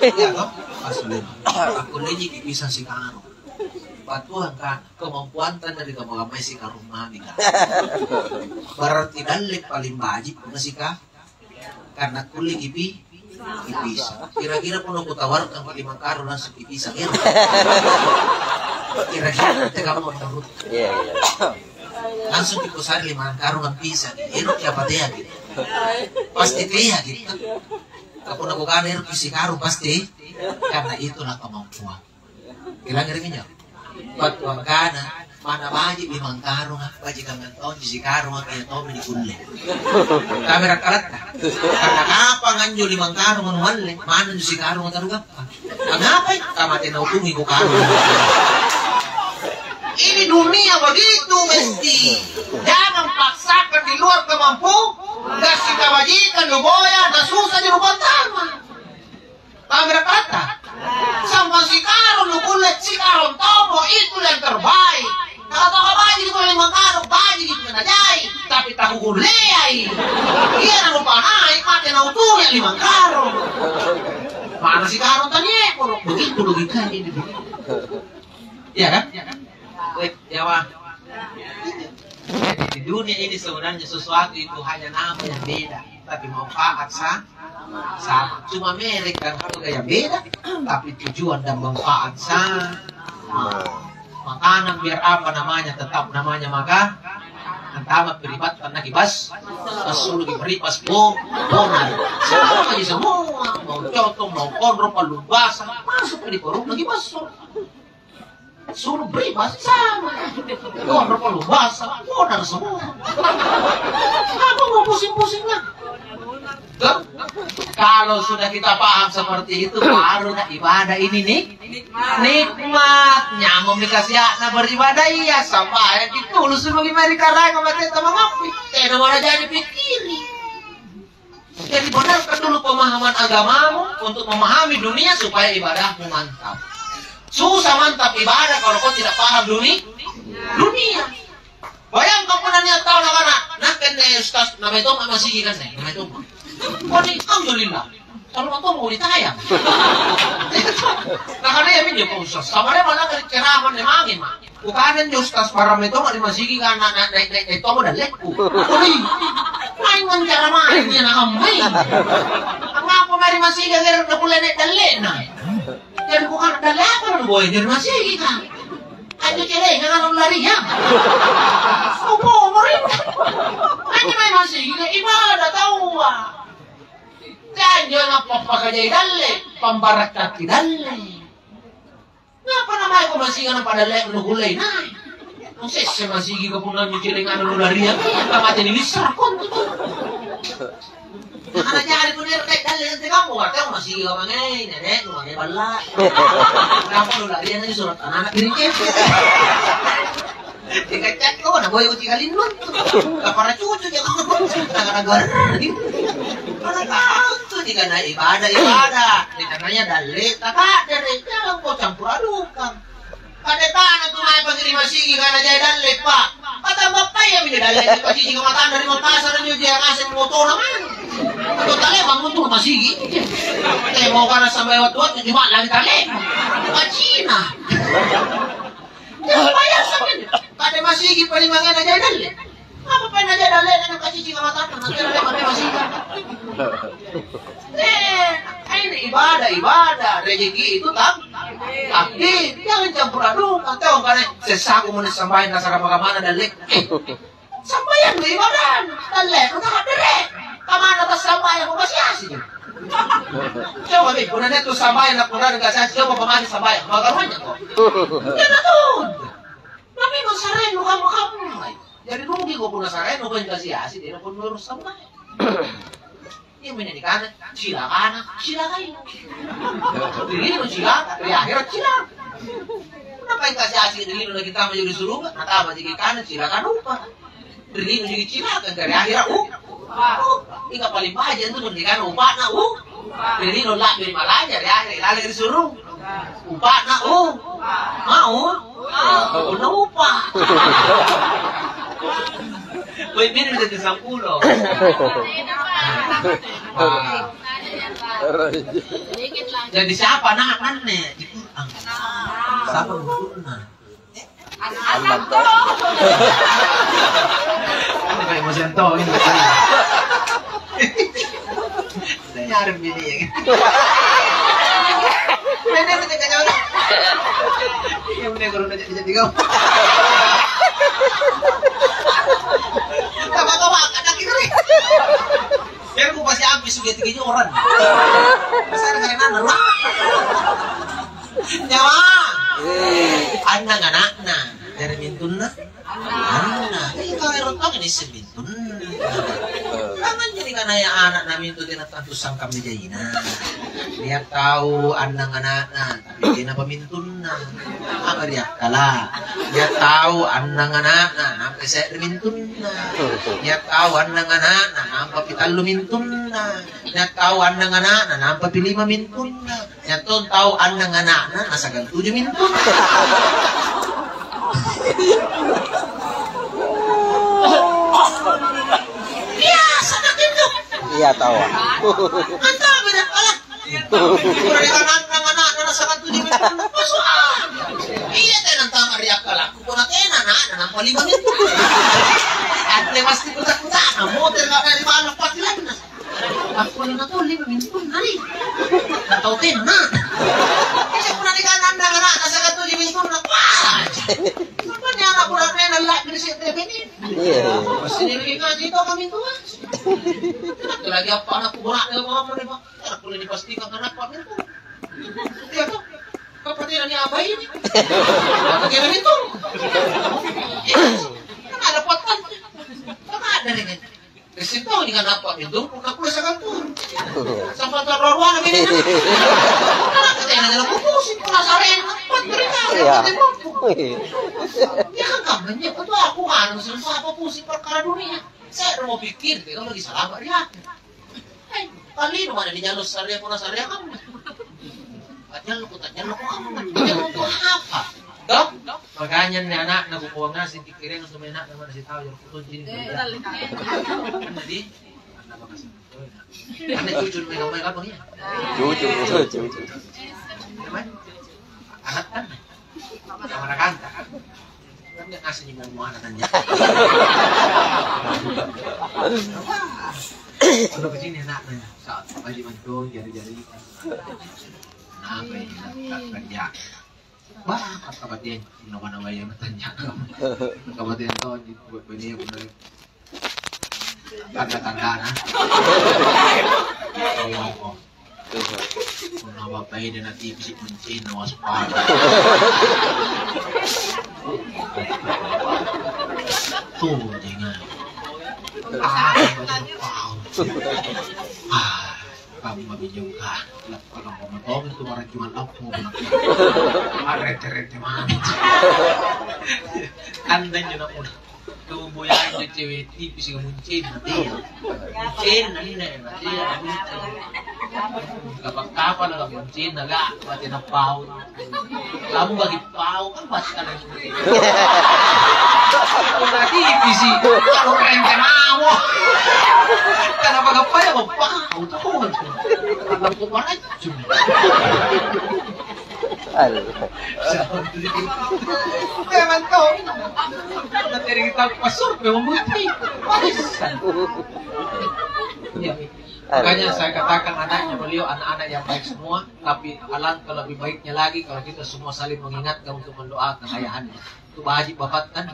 Iya toh? Pas kullenya. Kullenya bisa sikarung. Battuang ka kemampuanta dari kamu gamai sikarung mami ka. Berarti dalle paling baji punna sika karena kulle kipi kipisa. Kira-kira punna kutawarkan lima karung langsung kipisa. Kira-kira tega mau menurut. Iya, iya. Langsung kikusare lima karung ampisa. Ero' ki apa tea ki? Pasti tea gitu. Kapunna kukana ero' sikarung pasti, karena itulah kemampuan. Kilangngeri minjo. Battu angkana, mana baji' limang karunga, bajikangang tonji sikarunga, kaya tommi nikulle. Kamera kalatta. Karena kapang anjo limang karunga nualle, mana anjo sikarunga tarugappa. Angngapai? Kamate nautungi kukarunga. Ini dunia begitu mesti. Jangan paksakan di luar kemampuan. Kasih kebajikan nuboya, nasusa di rumah tama. Paham kata? Sampai sikarung nukulle, sikarung tommo, itu yang terbaik. Kalau tau baji di kulle limang karung, baji di kulle najai, tapi takukulleai. Iya, nanu panai, mate nautunya limang karung. Mana sikarung taniekoro, begitu logikanya ini. Iya kan? Weh, Jawa. Jadi, di dunia ini sebenarnya sesuatu itu hanya nama yang beda, tapi manfaat sa-, sama. Cuma merek dan harga yang beda, tapi tujuan dan manfaat sama. Makanan biar apa namanya, tetap namanya maka. Antama peribat tanah kibas, asulu kiberipas bo, bona. Sama aja semua, mau cotong, mau konro, palu basah, masuk di perut lagi masuk. Suruh beri bahasa sama. Kodok lu bahasa, kodok semua. Apa mau pusing-pusing lah? Tuh. Kalau sudah kita paham seperti itu, baru dah ibadah ini nih nikmat. Nyamong dikasih anak beribadah, iya, sampai itu lu suruh gimana, karena mati sama ngopi. Tidak mau jadi pikiri. Jadi, benarkan dulu pemahaman agamamu untuk memahami dunia supaya ibadahmu mantap. Susah mantap ibadah kalau kau tidak paham duni-, dunia. Bayangkan punna nia' tau nakana, "Nakke anne ustaz, namai tomma masigi kanne, namai tomma." Koni, "Alhamdulillah. Kalau tomma ditayang." Nakana, "Iya minjo, Pak Ustaz. Sabarema nakke ceramah anne mange, Ma." Kukana anjo ustaz, "Paramai tonga ri masigi ka na-, na-, na-, na-, na-, tommo dallekku." Oi, maeng ancara maeng iya nakammai. Angngapa mae ri masigi angngere' nakulle nai' dalle'na? Jari kukana, "Dalle' apa nanuboya anjo ri masigi ka? Anjo celenga nanullariang." Supo mori. Anjo mae masigi ka ibadah taua. Janjo nappappakajai dalle', pambarakkaki dalle'. Ngapa namaeko masiga napadallea nukullei nai'? Nusesse masigi ka punna anjo celenga nulariang, iya, ka mate nilissara' kontu tu. Ana jari punna ero' nai' dalle' nante kammo, watteang masiga mange, nene'nu mange balla'. Ngapa nulariang anjo sura' tanana kiring kepeng. Dikacakko, naboya uci kalinnuntu. Kapara cucu jako. Gara-gara. Mana tau tu dikana ibadah, ibadah. Dikanaya dalle', takadere', jangan kau campur adukan. Pada tana tu mae pagi ri masigi kana jai dalle', Pak. Patambah paya mi dalle', Pak, cici ka matanna ri Makassar, njo jia ngaseng motona mang. Atau tale mang untung masigi. Eh, mau kana sampai waktu-waktu cuma lagi tale. Bukan Cina. Jari bayar sampeyan. Kade masigi palimangena jai dalle'. Apa penna jai dalle'na nakacici ka matanna, nakkeda le'ba' masigi. Eh, ini ibadah, ibadah. Rezeki itu tak, takdir. Jangan campur aduk. Tau angkana sessaku muni sambayang nasara makamana dalle'. Eh, sambayang tu ibadah. Dalle', nu takadere'. Kamana tassambayang, kok masiasi. Coba mi, punna nia' tu sambayang, nakurang kasi-asi, coba pamani sambayang, magaruannya kok. Iya, betul. Tapi memang saraennu kamma-kamma. Jadi rugi kok punna saraennu kau yang kasi-asi, dia pun lurus sambayang. Iya, menjadi kana, cilakana, cilakai. Ri lino cilaka, ri akhirat cilaka. Kenapa yang kasi-asi ri lino lagi tama jadi suruga, natama jadi kana, cilaka lupa. Ri lino jadi cilaka, ri akhirat, uh. Ika paling baja itu pernikahan upa'na, uh. Ri lino la'bi malaja, ri akhirat laleng ri suruga. Upa'na, uh. Mau? Punna upa. Woi, bini jadi sampulo. Ah. Jadi siapa anak anne di Quran? Siapa bentuknya? Anak tuh. Ini kayak mau sentuh ini. Saya nyari bini ya. Ini udah kacau. Yang udah kalau udah jadi kau. Apa kau makan lagi? Jari kupasiampi sugeti kejoran. Besar karenana, Rua. Nyawa. Annang ana'na. Jari mintunna. Annang. Iya, kalau erotong ini semintunna. Jangan jadi kanaya ana'na mintu tena tantu sangkam jaina. Nia' tau annang ana'na. Tenapa mintunna. Apa ri akkala'? Nia' tau annang ana'na, nampa se're mintunna. Nia' tau annang ana'na, nampa pitallu mintunna. Nia' tau annang ana'na, nampa pilima mintunna. Nia' tong tau annang ana'na, nasagang tuju mintunna. Biasa nakintu. Iya, tau. Antara beda pala. Pura ri kananna ana'na nasaba' tuju mintu. Masuk akal. Iya, tena antama ri akkalakku, punna tena ana'na nampa lima mintu. Anre pasti kuta-kutana, motere' ka ri balla' pakilanna. Akkullena tau lima mintunna ri. Natau tena. Iya, punna ri kananna ana'na nasaba' tuju mintunna. Wah. Sampai ana'ku ri la'biri' se're bene. Iya. Pasti ri ngaji tau kamintu. Lagi apa anakku berat ya, Pak? Tena kulle nipastikan ana'pa mintu. Iya toh? Kapatena ni apa ini? Apa kena mintu? Iya. Kan ada potong. Apa ada ini? Ri situ ni kan apa mintu? Punna kulle sagang tuju. Sampai tuh ruangan ini. Kan tena dalam pusing, punna sare, apa cerita? Iya. Apa cerita? Iya kan, kamu nyebut aku anu, semua apa pusing perkara dunia. Saya mau pikir, kita lagi salah apa dia? Eh, talino mana dijallo sarrea, punna sarrea kamu. Ajallo ku, tajallo ku kamu. Ajallo ku apa? Toh? Makanya anne ana'na kupauang ngaseng, kikkiriang antu mae ana'na mana sitau, jaro kutonji ni. Jadi, anna bakasa. Anne cucu mae, kamu apa ya? Cucu, cucu. Ana'na? Sama anakanta. Kan dia ngaseng mau anaknya. Kalau ke sini anaknya, saat pagi mantong, jari-jari. Kenapa ini? Tak kerja. Wah, kata dia, nama-nama yang bertanya. Kata dia, tahu, buat bini yang benar. Tanda-tandana. Punna bapa'e na tipisi' muncinna, waspada. Tuh, jangan. Ah, pau. Ah, kamu mah bingung kah? Lappa kamma tong itu barang cuma lappo. Arete-rete mami. Andai nyo nak muda. Tubu ya, anjo cewe tipisi' muncinna, tia. Muncinna anne, tia, muncinna. Kapang-kapang na muncinna, ga, mate na pau. Kamu bagi pau, kan pasti kan. Punna tipisi', kalau rente mamo. Kenapa gappa ya, mau pau, tuh. Kenapa kok maracun? Allah. Memang tau. Nanti kita pasurvei, membuti. Ya. Makanya saya katakan anaknya beliau anak-anak yang baik semua, tapi alangkah lebih baiknya lagi kalau kita semua saling mengingatkan untuk mendoakan ayahannya. Itu baji bapakkan,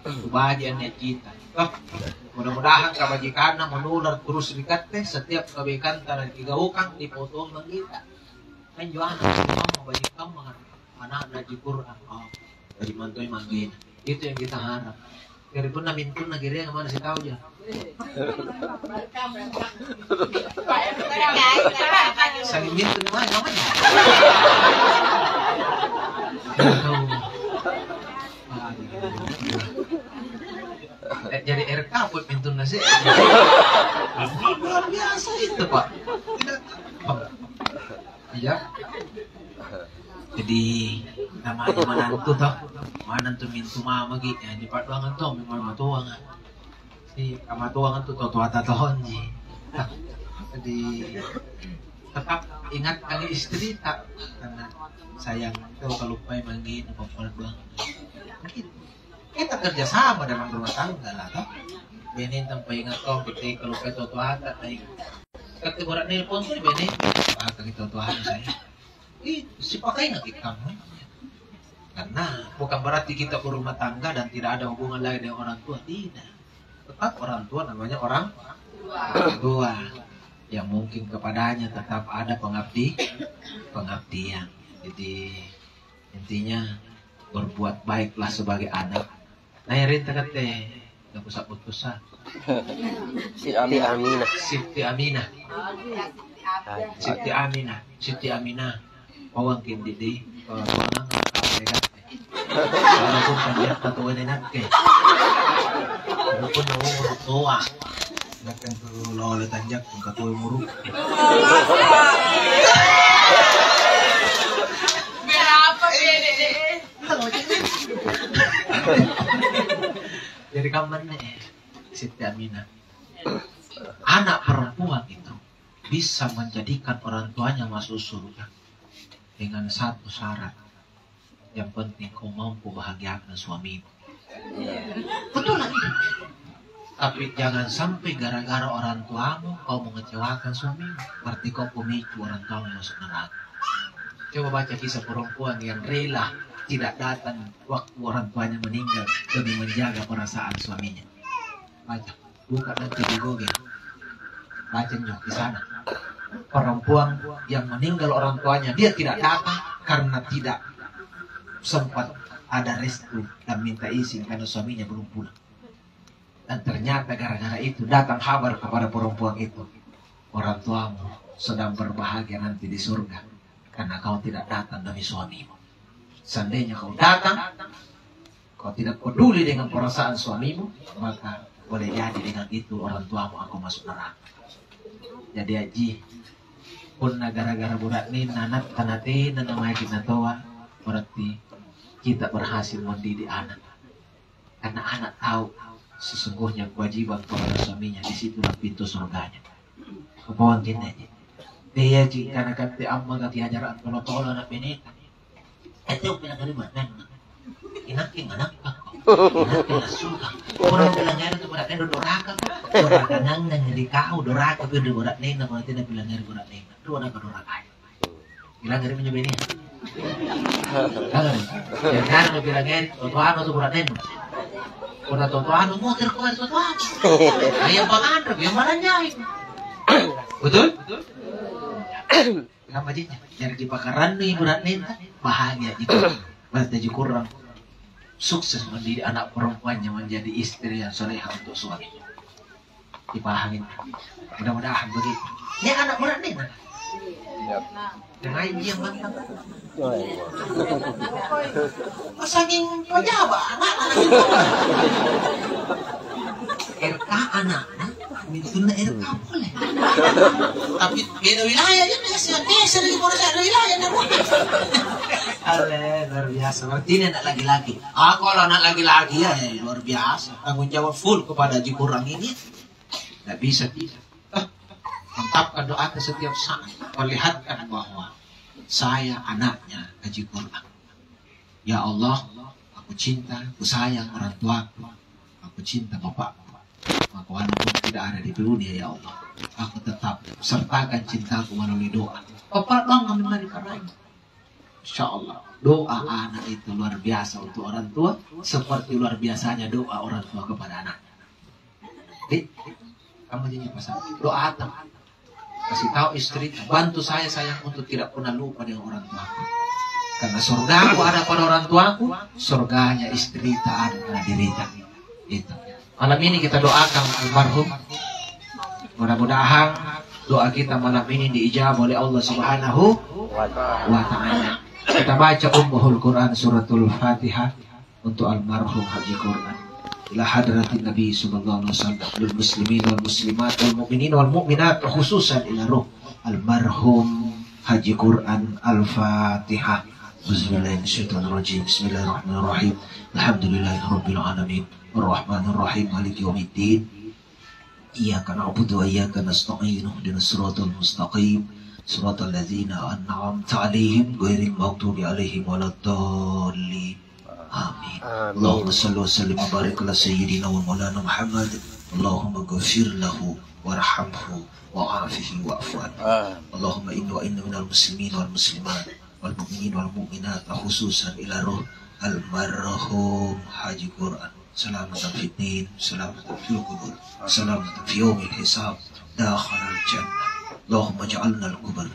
itu baji anne cita. Toh, mudah-mudahan kebajikanna menular terus ri katte, setiap kebaikan tara digaukang di foto kita. Anjo ana' sikamma baji kamma, ana'na ji Qur'an, oh, baji mantoi manggena. Itu yang kita harap. Jari punna mintunna gereang mana sitau ja. Saling mintun mae namanya. Eh, jadi R K buat mintunna sih. Luar biasa itu, Pak. Tidak gampang. Iya. Jadi, namanya manantu toh, manantu mintu mamaki, ya, di paddoangan toh, memang matoanga. Si kamatoanga tu totoata tonji. Jadi, tetap ingatkan istri tak, karena sayang itu kalau pai manggina pappaddoang. Kita kerja sama dalam rumah tangga lah, toh. Bene tampa ingat tong, kita kalau pe totoata, baik. Kete borak nelpon tu bene, apa kita totoata saya. Ih, sipakainga kita. Karena bukan berarti kita berumah tangga dan tidak ada hubungan lain dengan orang tua, tidak. Tetap orang tua namanya orang Orang tua yang mungkin kepadanya tetap ada pengabdi, pengabdian. Jadi intinya berbuat baiklah sebagai anak. Nah, ya renta kate, gak usah putus ah. Si Aminah. Siti Aminah. Siti Aminah. Siti Aminah. Pawang kindi di, eh, pawang, eh, Walaupun tanjakka tuaina nakke. Walaupun umuru toa. Nakke tu lolo tanjakku, ka tua umuru. Berapa bede? Jadi kammanne, Siti Aminah. Anak perempuan itu bisa menjadikan orang tuanya masuk surga dengan satu syarat. Yang penting kau mampu bahagiakan suamimu. Betul lagi. Tapi jangan sampai gara-gara orang tuamu kau mengecewakan suamimu. Berarti kau pemicu orang tuamu masuk neraka. Coba baca kisah perempuan yang rela tidak datang waktu orang tuanya meninggal demi menjaga perasaan suaminya. Baca. Buka nanti di Google. Baca nyo di sana. Perempuan yang meninggal orang tuanya, dia tidak datang karena tidak sempat ada restu dan minta izin karena suaminya belum pulang. Dan ternyata gara-gara itu datang kabar kepada perempuan itu, "Orang tuamu sedang berbahagia nanti di surga karena kau tidak datang demi suamimu. Seandainya kau datang, kau tidak peduli dengan perasaan suamimu, maka boleh jadi dengan itu orang tuamu akan masuk neraka." Jadi, Aji, punna gara-gara bura'nenna anatta natena namaeki natoa, berarti kita berhasil mendidik anak. Karena anak tahu sesungguhnya kewajiban kepada suaminya, di situlah pintu surganya. Kupauang kinne, teaji kana katte amma gaki ajarang tolo-tolo anak beneta. Ete upila kali buat nenna. Inakke manakka. Inakke lassuka. Orang bilang ada tu buat nenna doraka. Doraka nang nang ri kau doraka pun buat nenna, buat nenna bilang ada buat nenna. Doraka doraka. Bilang ada minyak benia. Kalau bilang ada tu buat nenna. Punna totoanu muter ko totoanu. Ayo panganre, biar malah nyai. Betul? Apa jinya? Jari dipakarannui bura'nenta, bahagia itu. Berarti ji kurang sukses mendidik anak perempuannya menjadi istri yang soleha untuk suami. Dipahami. Mudah-mudahan begitu. Ini anak bura'nenta. Dengan dia mantap. Saking pajaba anak-anak itu. R K anakna, mintunna R K pole. Tapi beda wilayah aja, biasa geser di pole, ada wilayah, ada pole. Ale, luar biasa. Berarti ini anak laki-laki. Ah, kalau anak laki-laki ya, ya, luar biasa. Tanggung jawab full kepada Haji Kurang ini. Nggak bisa tidak. Ah, mantapkan doa ke setiap saat. Perlihatkan bahwa saya anaknya Haji Kurang. Ya Allah, aku cinta, aku sayang orang tuaku, aku cinta bapakku. Maka walaupun tidak ada di dunia, ya Allah, aku tetap sertakan cintaku melalui doa. Bapak bangga menari karena Insya Allah, doa anak itu luar biasa untuk orang tua, seperti luar biasanya doa orang tua kepada anak. Dek, kamu jadi pasang doa apa? Kasih tahu istri, bantu saya sayang untuk tidak pernah lupa dengan orang tuaku. Karena surgaku ada pada orang tuaku, surganya istri tak ada pada dirita. Itu. Malam ini kita doakan almarhum. Mudah-mudahan doa kita malam ini diijabah oleh Allah Subhanahu wa Ta'ala. Kita baca Ummul Quran, Suratul Fatihah, untuk almarhum Haji Quran. Ila hadratin Nabi sallallahu alaihi wasallam, lil muslimin wal muslimat, wal mu'minin wal mu'minat, khususan ila ruh almarhum Haji Quran. Al-Fatihah. Bismillahirrahmanirrahim. Bismillahirrahmanirrahim. Alhamdulillahirabbil alamin. Arrahmanirrahim. Maliki yaumiddin. Iyyaka na'budu wa iyyaka nasta'in. Ihdinas siratal mustaqim. Siratal ladzina an'amta 'alaihim ghairil maghdubi 'alaihim waladdallin. Amin. Amin. Allahumma shalli wa sallim wa barik ala sayyidina wa maulana Muhammad. Allahumma ghafir lahu warhamhu wa'afihi wa'fu anhu. Amin. Allahumma inna wa inna minal muslimin wal muslimat wal mu'minin wal mu'minat, khususan ila ruh almarhum Haji Quran. سلامة في الدين، سلامة في القبر، سلامة في يوم الحساب، دخل الجنة. اللهم اجعلنا القبر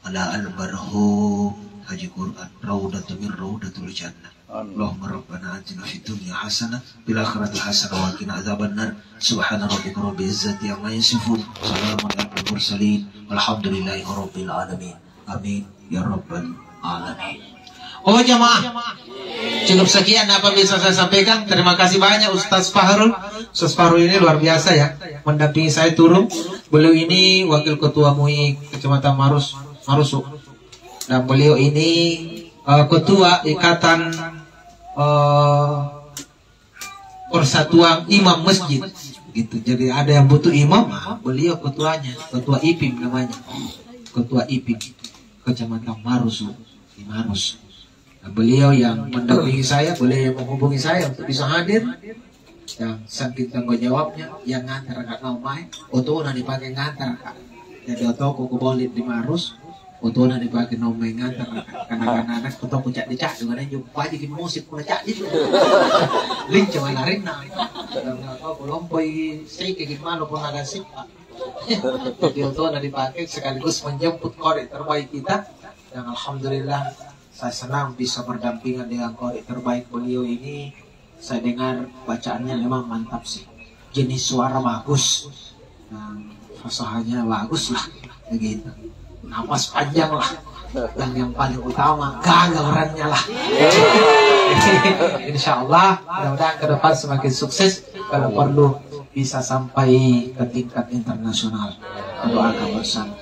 على المرحوم حاجي قرآن روضة من روضة الجنة. آمين. اللهم ربنا آتنا في الدنيا حسنة وفي الآخرة حسنة وقنا عذاب النار. سبحان ربك رب العزة عما يصفون. سلام على المرسلين. والحمد لله رب العالمين. Amin ya rabbal alamin. Oh jamaah, cukup sekian apa bisa saya sampaikan. Terima kasih banyak Ustaz Fahrul. Ustaz Fahrul ini luar biasa ya, mendampingi saya turun. Beliau ini Wakil Ketua MUI Kecamatan Marus, Marusu. Dan beliau ini eh, Ketua Ikatan eh, Persatuan Imam Masjid gitu. Jadi ada yang butuh imam, ah, beliau ketuanya, ketua ipim namanya, ketua ipim Kecamatan Marusu di Marus. Nah, beliau yang mendampingi saya, beliau yang menghubungi saya untuk bisa hadir. Dan saking tanggung jawabnya, yang ngantar kak naung mae, otona dipakai ngantar kak. Jadi otoko kuboli di Marus, otona dipakai naung mae ngantar kak. Karena anak otoko cakdi-cakdi, mana injo bajiki musik puna cakdi. Linca mae larinna. Karena otoko lompoi seke gimana puna ada sippa. Jadi otona dipakai sekaligus menjemput korek terbaik kita. Dan alhamdulillah, saya senang bisa berdampingan dengan korek terbaik beliau ini. Saya dengar bacaannya memang mantap sih. Jenis suara bagus. Dan fasahanya bagus lah. Begitu. Napas panjang lah. Dan yang paling utama, gagah orangnya lah. Insya Allah, mudah-mudahan ke depan semakin sukses. Kalau perlu, bisa sampai ke tingkat internasional. Kita doakan bersama.